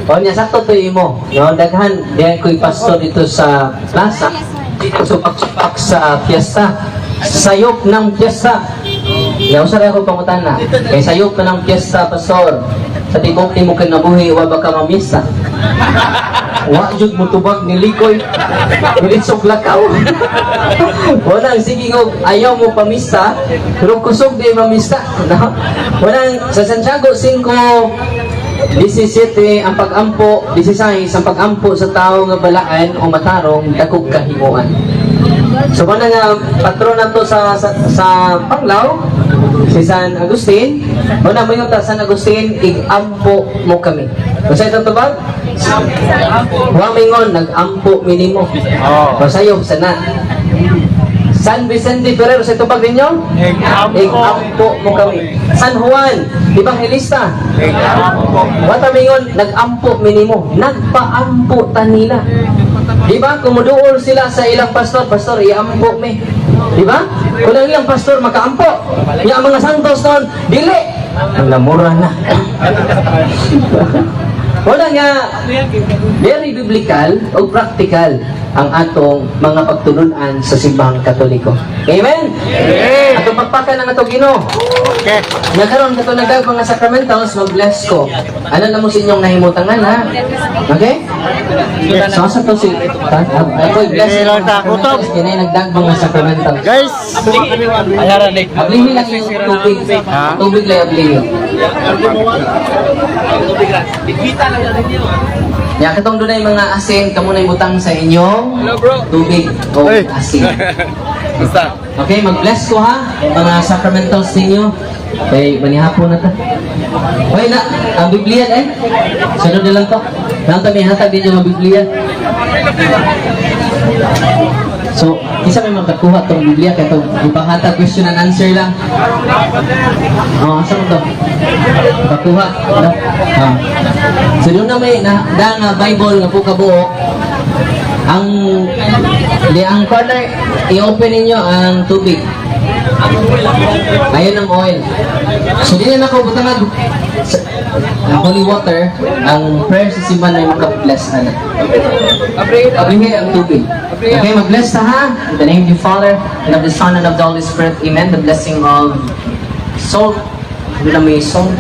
Speaker 2: O niya, sakto to imo. No, daghan, diyan ko'y pastor dito sa plaza. Dito supak-supak sa fiesta. Sayop ng fiesta. Yaw sa ako pangutana. Kay sayop ka ng fiesta, pastor. Sa tibok ni mo kinabuhi, wa ba ka mamista? Wa jud mo tubag ni Likoy. Nilitsok lakaw. Walang sige ngog ayaw mo pamista, pero kusog di mamista. No? Walang sa Santiago 5:17 ang pag-ampo, 16 ang pag-ampo sa tao nga balaan o matarong dakog kahimuan. So mao na nga patron nato sa Panglao si San Agustin. Mao na moingon ta San Agustin, ig-ampo mo kami. Unsa itong tubag? Wa mingon nag-ampo minimo.
Speaker 4: Oh.
Speaker 2: Pasayop sana. San Vicente Ferrer sa tubag ninyo? Ig-ampo mo kami. San Juan Evangelista. Wa ta mingon nag-ampo minimo. Nagpaampo ta nila. Di ba? Kumuduol sila sa ilang pastor, pastor, iampo mi. Di ba? Kung ang ilang pastor makaampo, ya ang mga santos noon, dili. Ang lamura na. Wala nga very biblical o practical ang atong mga pagtulunan sa simbahang Katoliko. Amen?
Speaker 4: Amen.
Speaker 2: Atong pagpakan ng atong Ginoo.
Speaker 4: Okay.
Speaker 2: Nga karon kato nagdag mga sacramentals, mag-bless ko. Ano na mo sa inyong nahimutangan ha? Okay? So asa to si ako i-bless
Speaker 4: Sige lang,
Speaker 2: yung
Speaker 4: ta,
Speaker 2: sacramentals kinay nagdag mga sacramentals.
Speaker 4: Guys,
Speaker 2: Ablihin lang yung tubig. Tubig lang ablihin. Ya katong dunay mga asin kamo na ibutang sa inyong tubig o
Speaker 4: Hey.
Speaker 2: asin.
Speaker 4: Basta.
Speaker 2: Okay, mag-bless ko ha, mga sacramentals ninyo. Kay manihapon na ta. Hoy na, ang Biblia eh. Sunod na lang to. Nang may hatag ninyo mga Biblia. So, isa may makakuha tong Biblia kay tong ipahatag question and answer lang. Oh, asa mo to? Pakuha. No? Ah. So doon na may na, da nga Bible nga po kabuok ang di ang corner i-open ninyo ang tubig. Ayun ang oil. So di na ako butangag ang holy water, ang prayer sa simbahan ay maka-bless ana. Ablihin ang tubig. Okay, mag-bless ta ha. In the name of the Father, and of the Son, and of the Holy Spirit. Amen. The blessing of salt. Doon na may salt.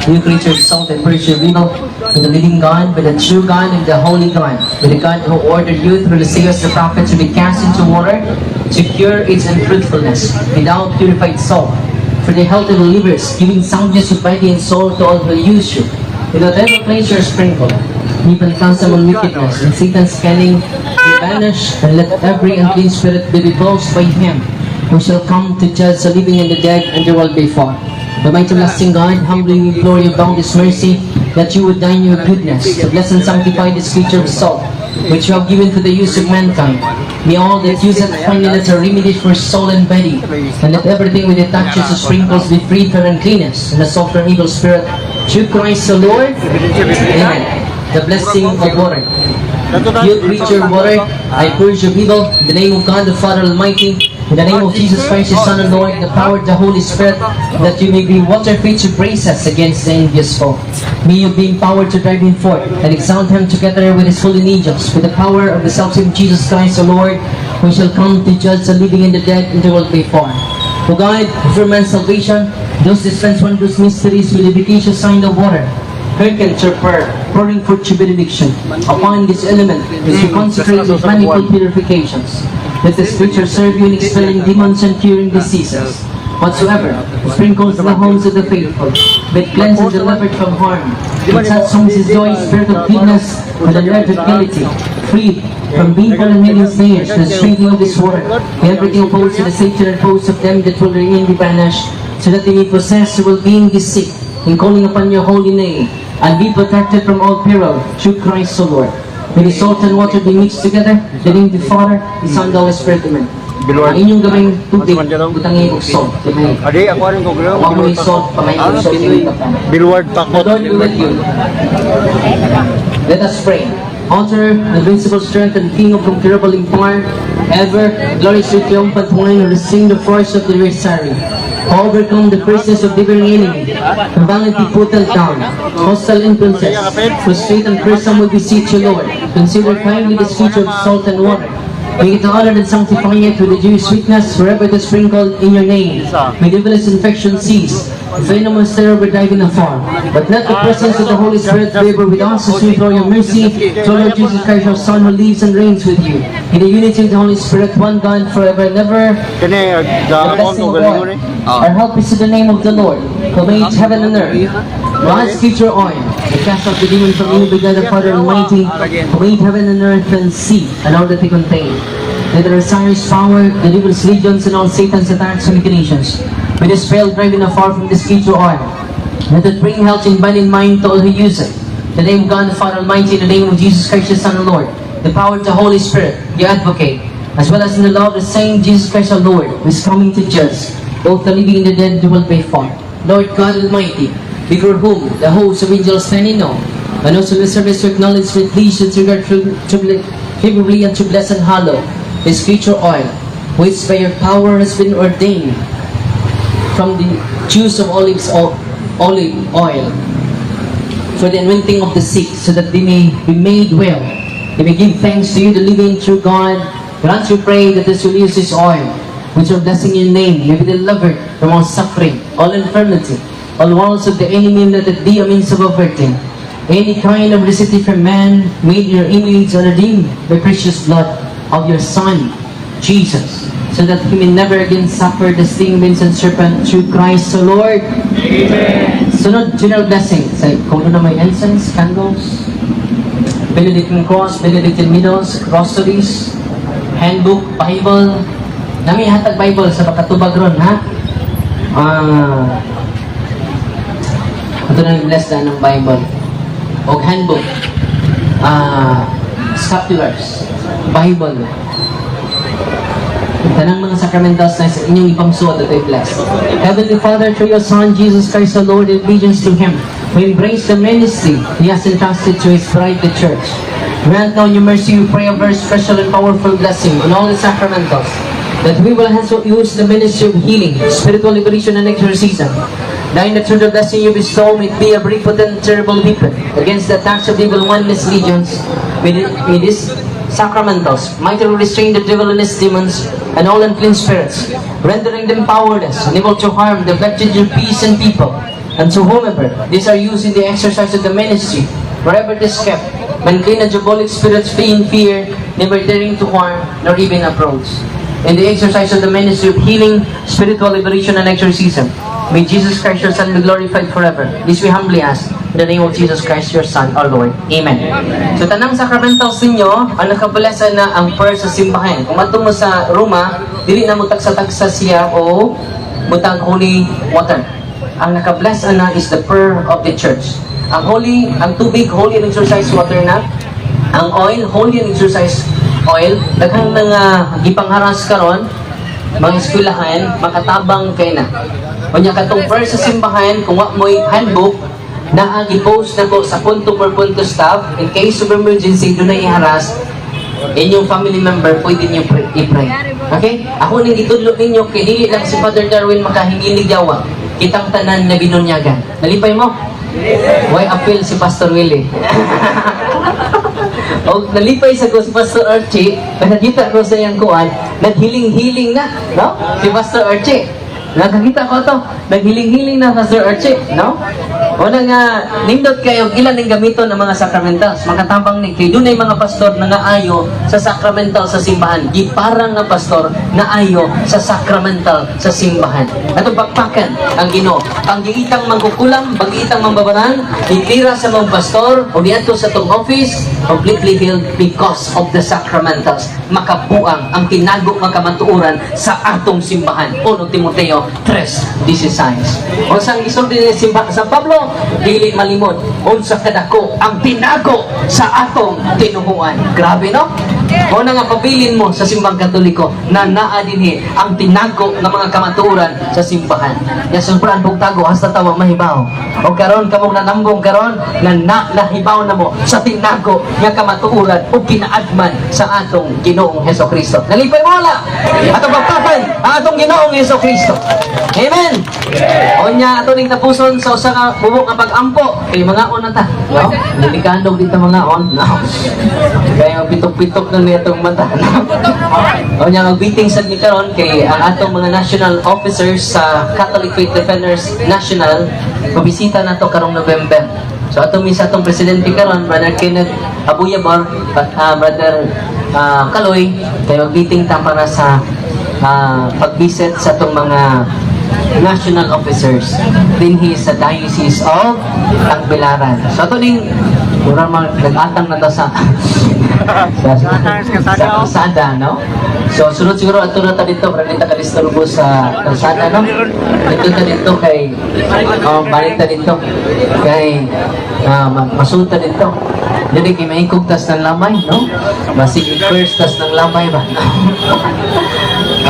Speaker 2: New creature of salt and purge your evil with the living God, with the true God, and the holy God, with the God who ordered you through the seers the prophets to be cast into water to cure its unfruitfulness without purified salt, for the health of believers, giving soundness of body and soul to all who use you. In whatever place you are sprinkled, evil counsel on wickedness, and Satan's cunning be banished, and let every unclean spirit be repulsed by him, who shall come to judge the living and the dead, and the world before. The mighty everlasting God, humbly implore your boundless mercy, that you would dine your goodness, to bless and sanctify this creature of salt, which you have given for the use of mankind. May all that use it find in it a remedy for soul and body, and let everything with it touches or sprinkles be freed from uncleanness and the salt from evil spirit. Through Christ the Lord. Amen. The blessing of water. You creature of water, I purge of evil in the name of God the Father Almighty, in the name of Jesus Christ, His Son and Lord, in the power of the Holy Spirit, that you may be water fit to brace us against the envious foe. May you be empowered to drive him forth and exalt him together with his holy angels, with the power of the self-same Jesus Christ, the Lord, who shall come to judge the living and the dead in the world before. O God, for man's salvation, those dispense wondrous mysteries with the efficacious sign of water. Hearken to prayer, pouring forth your benediction upon this element, which you consecrate with manifold purifications. Let the Scripture serve you in expelling demons and curing diseases. Whatsoever sprinkles the homes of the faithful, but cleanses the leopard from harm. It such his joy, spirit of goodness, with unmerited gaiety, free from painful and hidden snares, the sprinkling of this water. May everything opposed to the safety and repose of them that will therein be banished, so that they may possess the well-being this sick, in calling upon your holy name, and be protected from all peril, through Christ the Lord. May the salt and water be mixed together, in the name of the Father, the Son, and the Holy Spirit. Amen. Ang inyong gamayng tubig, butangi og salt. Amen.
Speaker 4: Adi, ako rin ko
Speaker 2: Wa mo salt, pamay og salt.
Speaker 4: Bilward.
Speaker 2: The Lord be with you. Let us pray. Author, invincible strength, and King of conquerable empire, ever gloriously triumphant one, who sing the force of the rosary. Overcome the fierceness of differing enemy, the valiantly put down, hostile influences, frustrate and curse some will beseech you, Lord. Consider kindly this creature of salt and water. Make it honored and sanctify it with the dewy sweetness wherever it is sprinkled in your name. May devilish infection cease, venomous terror be driven afar. But let the presence of the Holy Spirit be ever with us as we implore your mercy to our Lord Jesus Christ, our Son, who lives and reigns with you in the unity of the Holy Spirit, one God, forever and ever.
Speaker 4: Kini,
Speaker 2: The blessing of God. Our help is in the name of the Lord, who made heaven and earth. God's creature oil, and cast out the demon from you, by God the Father Almighty, who made heaven and earth and sea, and all that they contain. Let the Rosary's power, the devil's legions, and all Satan's attacks and machinations be dispelled, driving afar from this creature oil. Let it bring health in body and mind to all who use it. In the name of God the Father Almighty, in the name of Jesus Christ, the Son of the Lord, the power of the Holy Spirit, the Advocate, as well as in the love of the same Jesus Christ our Lord, who is coming to judge both the living and the dead who will be far. Lord God Almighty, before whom the hosts of angels stand in awe, and also the service to acknowledge with please to regard favorably and to bless and hallow this creature oil, which by your power has been ordained from the juice of olives, olive oil for the anointing of the sick, so that they may be made well. They may give thanks to you, the living true God. Grant, you pray, that this will use this oil, which are blessing your name, may be delivered from all suffering, all infirmity, all wiles of the enemy, and let it be a means of averting any kind of receipt from man, made in your image and redeemed by precious blood of your Son, Jesus, so that he may never again suffer the sting of and serpent, through Christ the Lord. Sunod, general blessing. Sa kung na may incense, candles, Benedictine cross, Benedictine medals, rosaries, handbook, Bible. Nami hatag Bible sa makatubag ron, ha? Ah, ito na bless na ng Bible. O handbook. Ah, scapulars, Bible. Tanang mga sacramentals na sa inyong ipangsuot at i-bless. Heavenly Father, through your Son, Jesus Christ the Lord, in obedience to Him, we embrace the ministry He has entrusted to His bride, the Church. Grant now in your mercy, we pray, a very special and powerful blessing on all the sacramentals, that we will henceforth use the ministry of healing, spiritual liberation, and exorcism. Dying that through the blessing you bestow may be a very potent, terrible weapon against the attacks of the evil one and his legions. May this sacramentals mightily restrain the devil and his demons and all unclean spirits, rendering them powerless, unable to harm the afflicted your peace and people, and to whomever these are used in the exercise of the ministry, wherever it is kept, unclean and diabolic spirits flee in fear, never daring to harm, nor even approach. In the exercise of the ministry of healing, spiritual liberation, and exorcism, may Jesus Christ, your Son, be glorified forever. This we humbly ask in the name of Jesus Christ, your Son, our Lord. Amen. So, tanang sacramentals ninyo, ang nakabless na ang prayer sa simbahan. Kung adto mo sa Roma, dili na mo tagsa-tagsa siya o butang holy water. Ang nakabless ana is the prayer of the church. Ang holy, ang tubig, holy and exorcised water na. Ang oil, holy and exorcised oil. Daghang mga gipangharas karon, mga eskwelahan, makatabang kay na. Unya katong prayer sa simbahan, kung wa mo'y handbook, Na ang i-post na ko sa punto per punto staff, in case of emergency, doon na iharas, inyong family member, pwede niyo i-pray. Okay? Ako ning gitudlo ninyo, kay dili lang si Father Darwin makahingilig yawa. Kitang tanan na binunyagan. Nalipay mo? Why appeal si Pastor Willie? O nalipay sa ko si Pastor Archie, nakakita ko sa iyang kuan, naghiling-hiling na, no? Si Pastor Archie. Nakakita ko to, naghiling-hiling na Pastor Archie, no? Una nga, nindot kayo, ilan ang gamiton ng mga sacramentals? Makatabang ni, kay dunay mga pastor na naayo sa sacramental sa simbahan. Giparang nga pastor na ayo sa sacramental sa simbahan. Atong pakpakan ang Ginoo. Ang giitang mangkukulam, bagiitang mambabarang, itira sa mga pastor, o niadto sa tong office, completely healed because of the sacramentals. Makabuang ang tinago nga kamatuoran sa atong simbahan. 1 Timoteo 3:16. O sang gisulti ni San Pablo, dili malimod unsa kadako ang tinago sa atong tinuhuan. Grabe, no? O na nga pabilin mo sa simbang Katoliko na naa dinhi ang tinago ng mga kamatuoran sa simbahan. Ya sobrang tago hasta tawa mahibaw. O karon kamong nanambong karon nga na nahibaw na mo sa tinago nga kamatuoran o kinaadman sa atong Ginoong Heso Kristo. Nalipay mo wala? Atong pagpapan ang atong Ginoong Heso Kristo. Amen. Onya ato ning tapuson sa usa ka bubok nga pag-ampo kay mga on na ta. No? Delikado dito mga on. No. Kaya pitok-pitok na niya itong mata. No? Onya magbiting sad ni karon kay ang atong mga national officers sa Catholic Faith Defenders National mabisita na to karong November. So ato mi sa atong presidente karon, Brother Kenneth Abuyabor, Brother Kaloy, kay magbiting ta para sa pag-visit sa atong mga national officers dinhi sa Diocese of Tagbilaran. So ato ning mura man nag-atang na ta sa kalsada, no? So sunod siguro ato na ta dito para dito ka disturbo sa kalsada, no? Dito ta dito kay oh, balik ta dito kay masulta dito. Dili kay maikog tas ng lamay, no? Masig first tas ng lamay ba?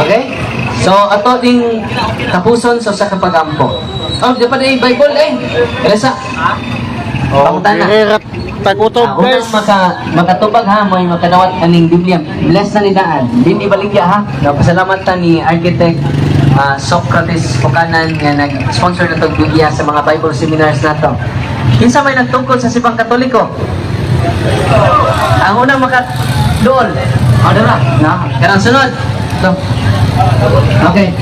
Speaker 2: Okay? So, ato ding tapuson sa usa ka pag-ampo. Oh, di pa na yung Bible eh. Elsa. Pangutana.
Speaker 4: Tagutob.
Speaker 2: Unang makatubag ha, may makadawat aning Biblia. Bless na ni daan. Din ibaligya ha. No, pasalamat ta ni Architect Socrates Pukanan nga nag-sponsor na tong Biblia sa mga Bible seminars nato. Kinsa may nagtungkol sa Sibang Katoliko? Ang unang maka dool. O, dara. No. Karang sunod. Ito. Okay.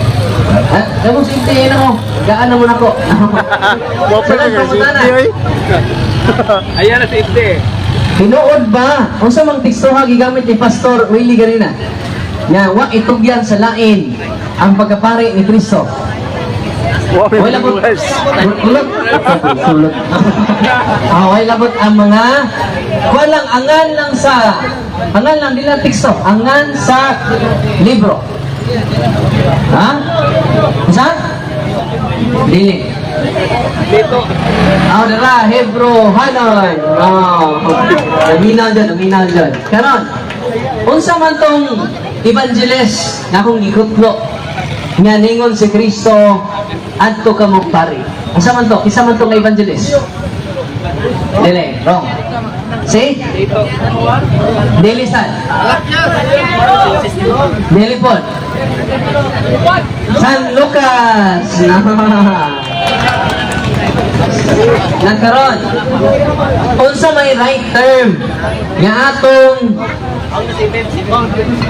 Speaker 2: Ha? Damo si Inti, ako. Gaan na muna ko. Sunod, pangutana.
Speaker 4: Ayan na si Ibde.
Speaker 2: Tinuod ba? Unsa mang teksto ha gigamit ni Pastor Willie ganina? Nga wa itugyan sa lain ang pagkapari ni Kristo. Way labot. Sulot. Sulot. Way labot ang mga walang angan lang sa angan lang nila teksto, angan sa libro. Ha? Unsa? Dili.
Speaker 4: Dito.
Speaker 2: Ah, dara, Hebro, Hanon. Oh. Naminaw dyan, naminaw dyan. Karon, unsa man tong evangelist nga akong gikutlo nga ningon si Kristo adto ka mo pari. Unsa man to? Kinsa man tong evangelist? Dili, wrong. See? Dili sad. Dili po. San Lucas. Nagkaroon. Unsa may right term nga atong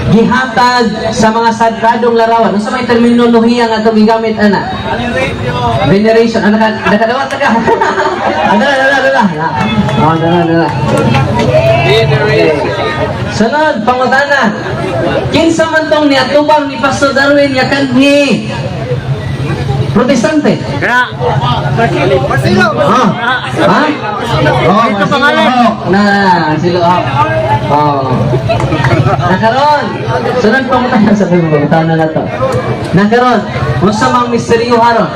Speaker 2: gihatag sa mga sagradong larawan? Unsa may terminolohiya nga atong gigamit ana? Veneration. Ano ka nakadawat ka? Ano na na na na. Oh, na na na.
Speaker 4: Veneration.
Speaker 2: Sunod, pangutana. Kinsa man tong niatubang ni Pastor Darwin nga kanhi Protestante?
Speaker 4: Marcelo.
Speaker 2: Ha? Ha? Oh,
Speaker 4: Ito pangalan.
Speaker 2: Na, silo Oh. Nakaron. Sunod pa mo tayo sa pangutana na to. Nakaron. Unsa mang misteryo haron?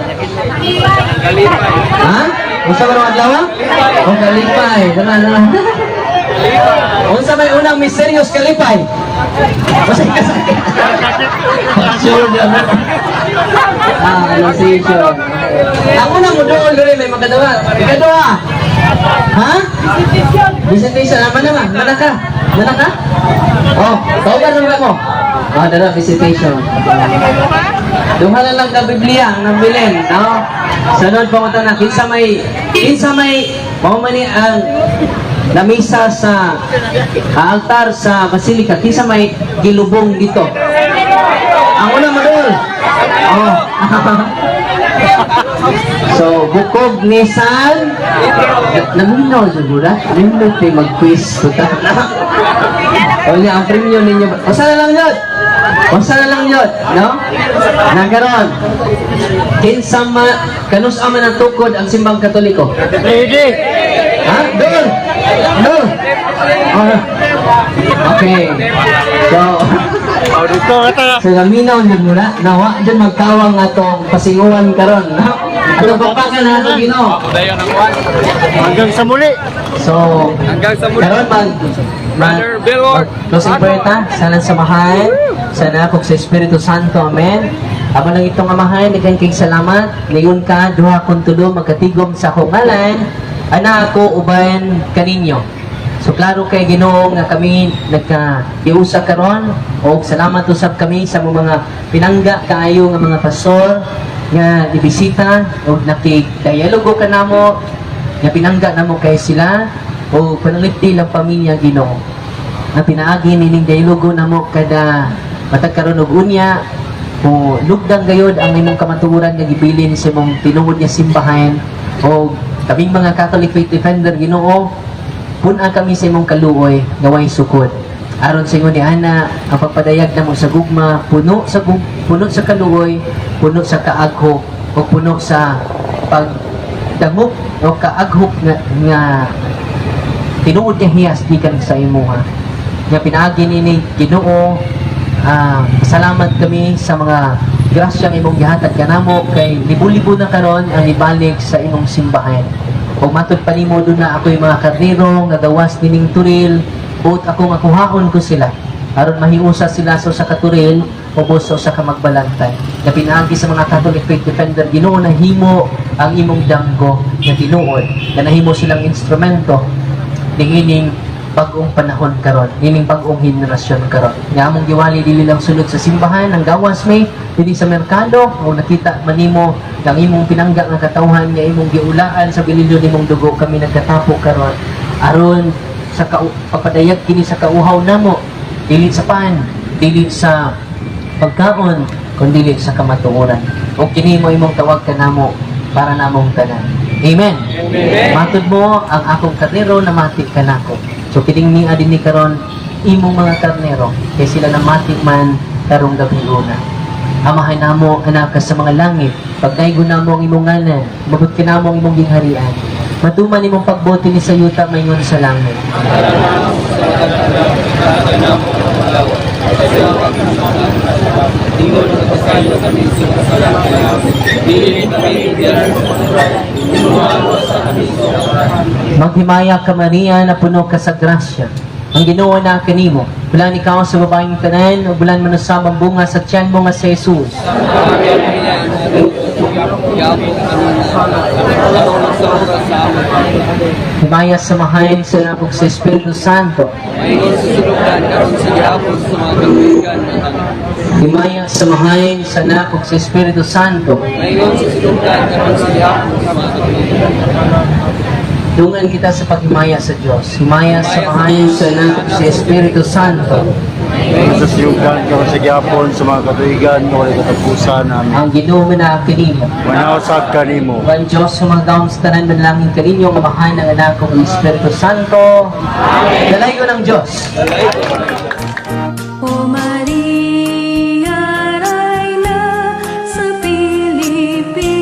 Speaker 4: Kalipay.
Speaker 2: Ha? Unsa man ang adlaw? Oh, kalipay. Dala, dala. Unsa may unang misteryo sa kalipay? Unsa kasakit? Sure na. Ah, Annunciation. Ako na mo doon, dali may makadawa. Ikaduha. Ha? Visitation. Visitation. Mana ka? Mana ka? Mana ka? Oh, tawagan naman mo. Ah, dara, visitation. Duha na lang ka Biblia ang nabilin, no? Sunod pa ko na kinsa may mao man ni ang lamisa sa altar sa basilika, kinsa may gilubong dito? Ang una madul. Oh. So, bukog ni San Naminaw siguro. Naminaw tayo mag-quiz ko ta. O niya, ang premyo ninyo. Usa na lang yun. Usa na lang yun. No? Nagkaroon. Kinsa ma, kanus man ang tukod ang Simbang Katoliko? Ha? Doon! Doon! Oh. Okay. So, naminaw yun muna. Nawa, dyan magkawang atong pasinguan karon. No? Atong papakan na atong Ginoo.
Speaker 4: Hanggang sa muli.
Speaker 2: So,
Speaker 4: Hanggang sa muli.
Speaker 2: karon mag
Speaker 4: Brother Billward.
Speaker 2: Closing prayer ta, sana samahan, sana kung sa Espiritu Santo, amen. Amo lang itong Amahan, daghan kay salamat. Ngayon ka, duha kon tulo, magkatigom sa akong ngalan, ana ako uban kaninyo. So klaro kay Ginoo nga kami nagka-iusa karon og salamat usab kami sa mga pinangga kaayo nga mga pastor nga ibisita og nakig-dialogo kanamo nga pinangga namo kay sila o panalipdi lang pamilya Ginoo nga pinaagi nining dialogo namo kada matag karon og unya o lugdang gayod ang imong kamatuoran nga gibilin sa imong tinuod nga simbahan o kaming mga Catholic Faith Defender, Ginoo, pun-a kami sa imong kaluoy nga way sukod aron sa ingon ni ana ang pagpadayag namo sa gugma puno sa kaluoy, puno sa kaaghok o puno sa pagdangop o kaaghok nga tinuod nga hiyas gikan sa imuha nga pinaagi nini, Ginoo. Salamat kami sa mga grasyang imong gihatag kanamo kay libo-libo na karon ang ibalik sa imong simbahan. Ug matud pa nimo, duna ako'y mga karnero nga gawas nining turil, buot ako nga kuhaon ko sila aron mahiusa sila sa usa ka turil ubos sa usa ka magbalantay. Nga pinaagi sa mga Catholic Faith Defender, Ginoo, nahimo ang imong damgo nga tinuod nga nahimo silang instrumento niining bag-ong panahon karon, nining bag-ong henerasyon karon. Nga among giwali dili lang sulod sa simbahan ang gawas may dili sa merkado o nakita manimo ang imong pinangga nga katawhan nga imong giulaan sa bililyon nimong dugo. Kami nagkatapo karon aron sa pagpadayag kini sa kauhaw namo, dili sa pan, dili sa pagkaon, kundi sa kamatuoran. O kini mo imong tawag kanamo para namong tanan. Amen.
Speaker 4: Amen.
Speaker 2: Matod mo ang akong karnero namati kanako. So kining niya din ni karon imong mga karnero kay sila namati man karong gabi una. Amahan namo anak ka sa mga langit, pagdaygo namo ang imong ngalan, mabot kanamo ang imong gingharian. Matuman imong pagbuot dinhi sa yuta maingon sa langit. Maghimaya ka, Maria, na puno ka sa grasya. Ang Ginoo na kanimo. Bulan ikaw sa babaeng tanan, ug bulan man usab ang bunga sa tiyan mo nga si Jesus. Himaya sa Amahan, sa Anak ug sa Espiritu Santo.
Speaker 4: Maingon sa sulugdan karon sa gihapon sa mga katuigan.
Speaker 2: Himaya sa Amahan, sa Anak ug sa Espiritu Santo.
Speaker 4: Maingon sa sulugdan karon sa gihapon sa mga katuigan.
Speaker 2: Dungan kita sa paghimaya sa Diyos. Himaya sa Amahan, sa Anak ug sa Espiritu Santo.
Speaker 9: Sa siyugan karon sa gyapon sa mga katuigan nga walay katapusan. Amen.
Speaker 2: Ang Ginoo na kanimo.
Speaker 9: Manausab kanimo.
Speaker 2: Ang Diyos sumagawang sa tanan, manalangin kaninyo ang Amahan, ang Anak ug ang Espiritu Santo. Dalaygon ng Diyos.
Speaker 10: O Maria, Reyna sa Pilipinas,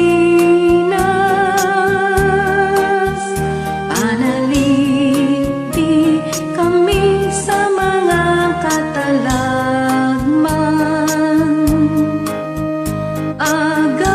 Speaker 10: panalipdi kami sa mga katalagman. Aga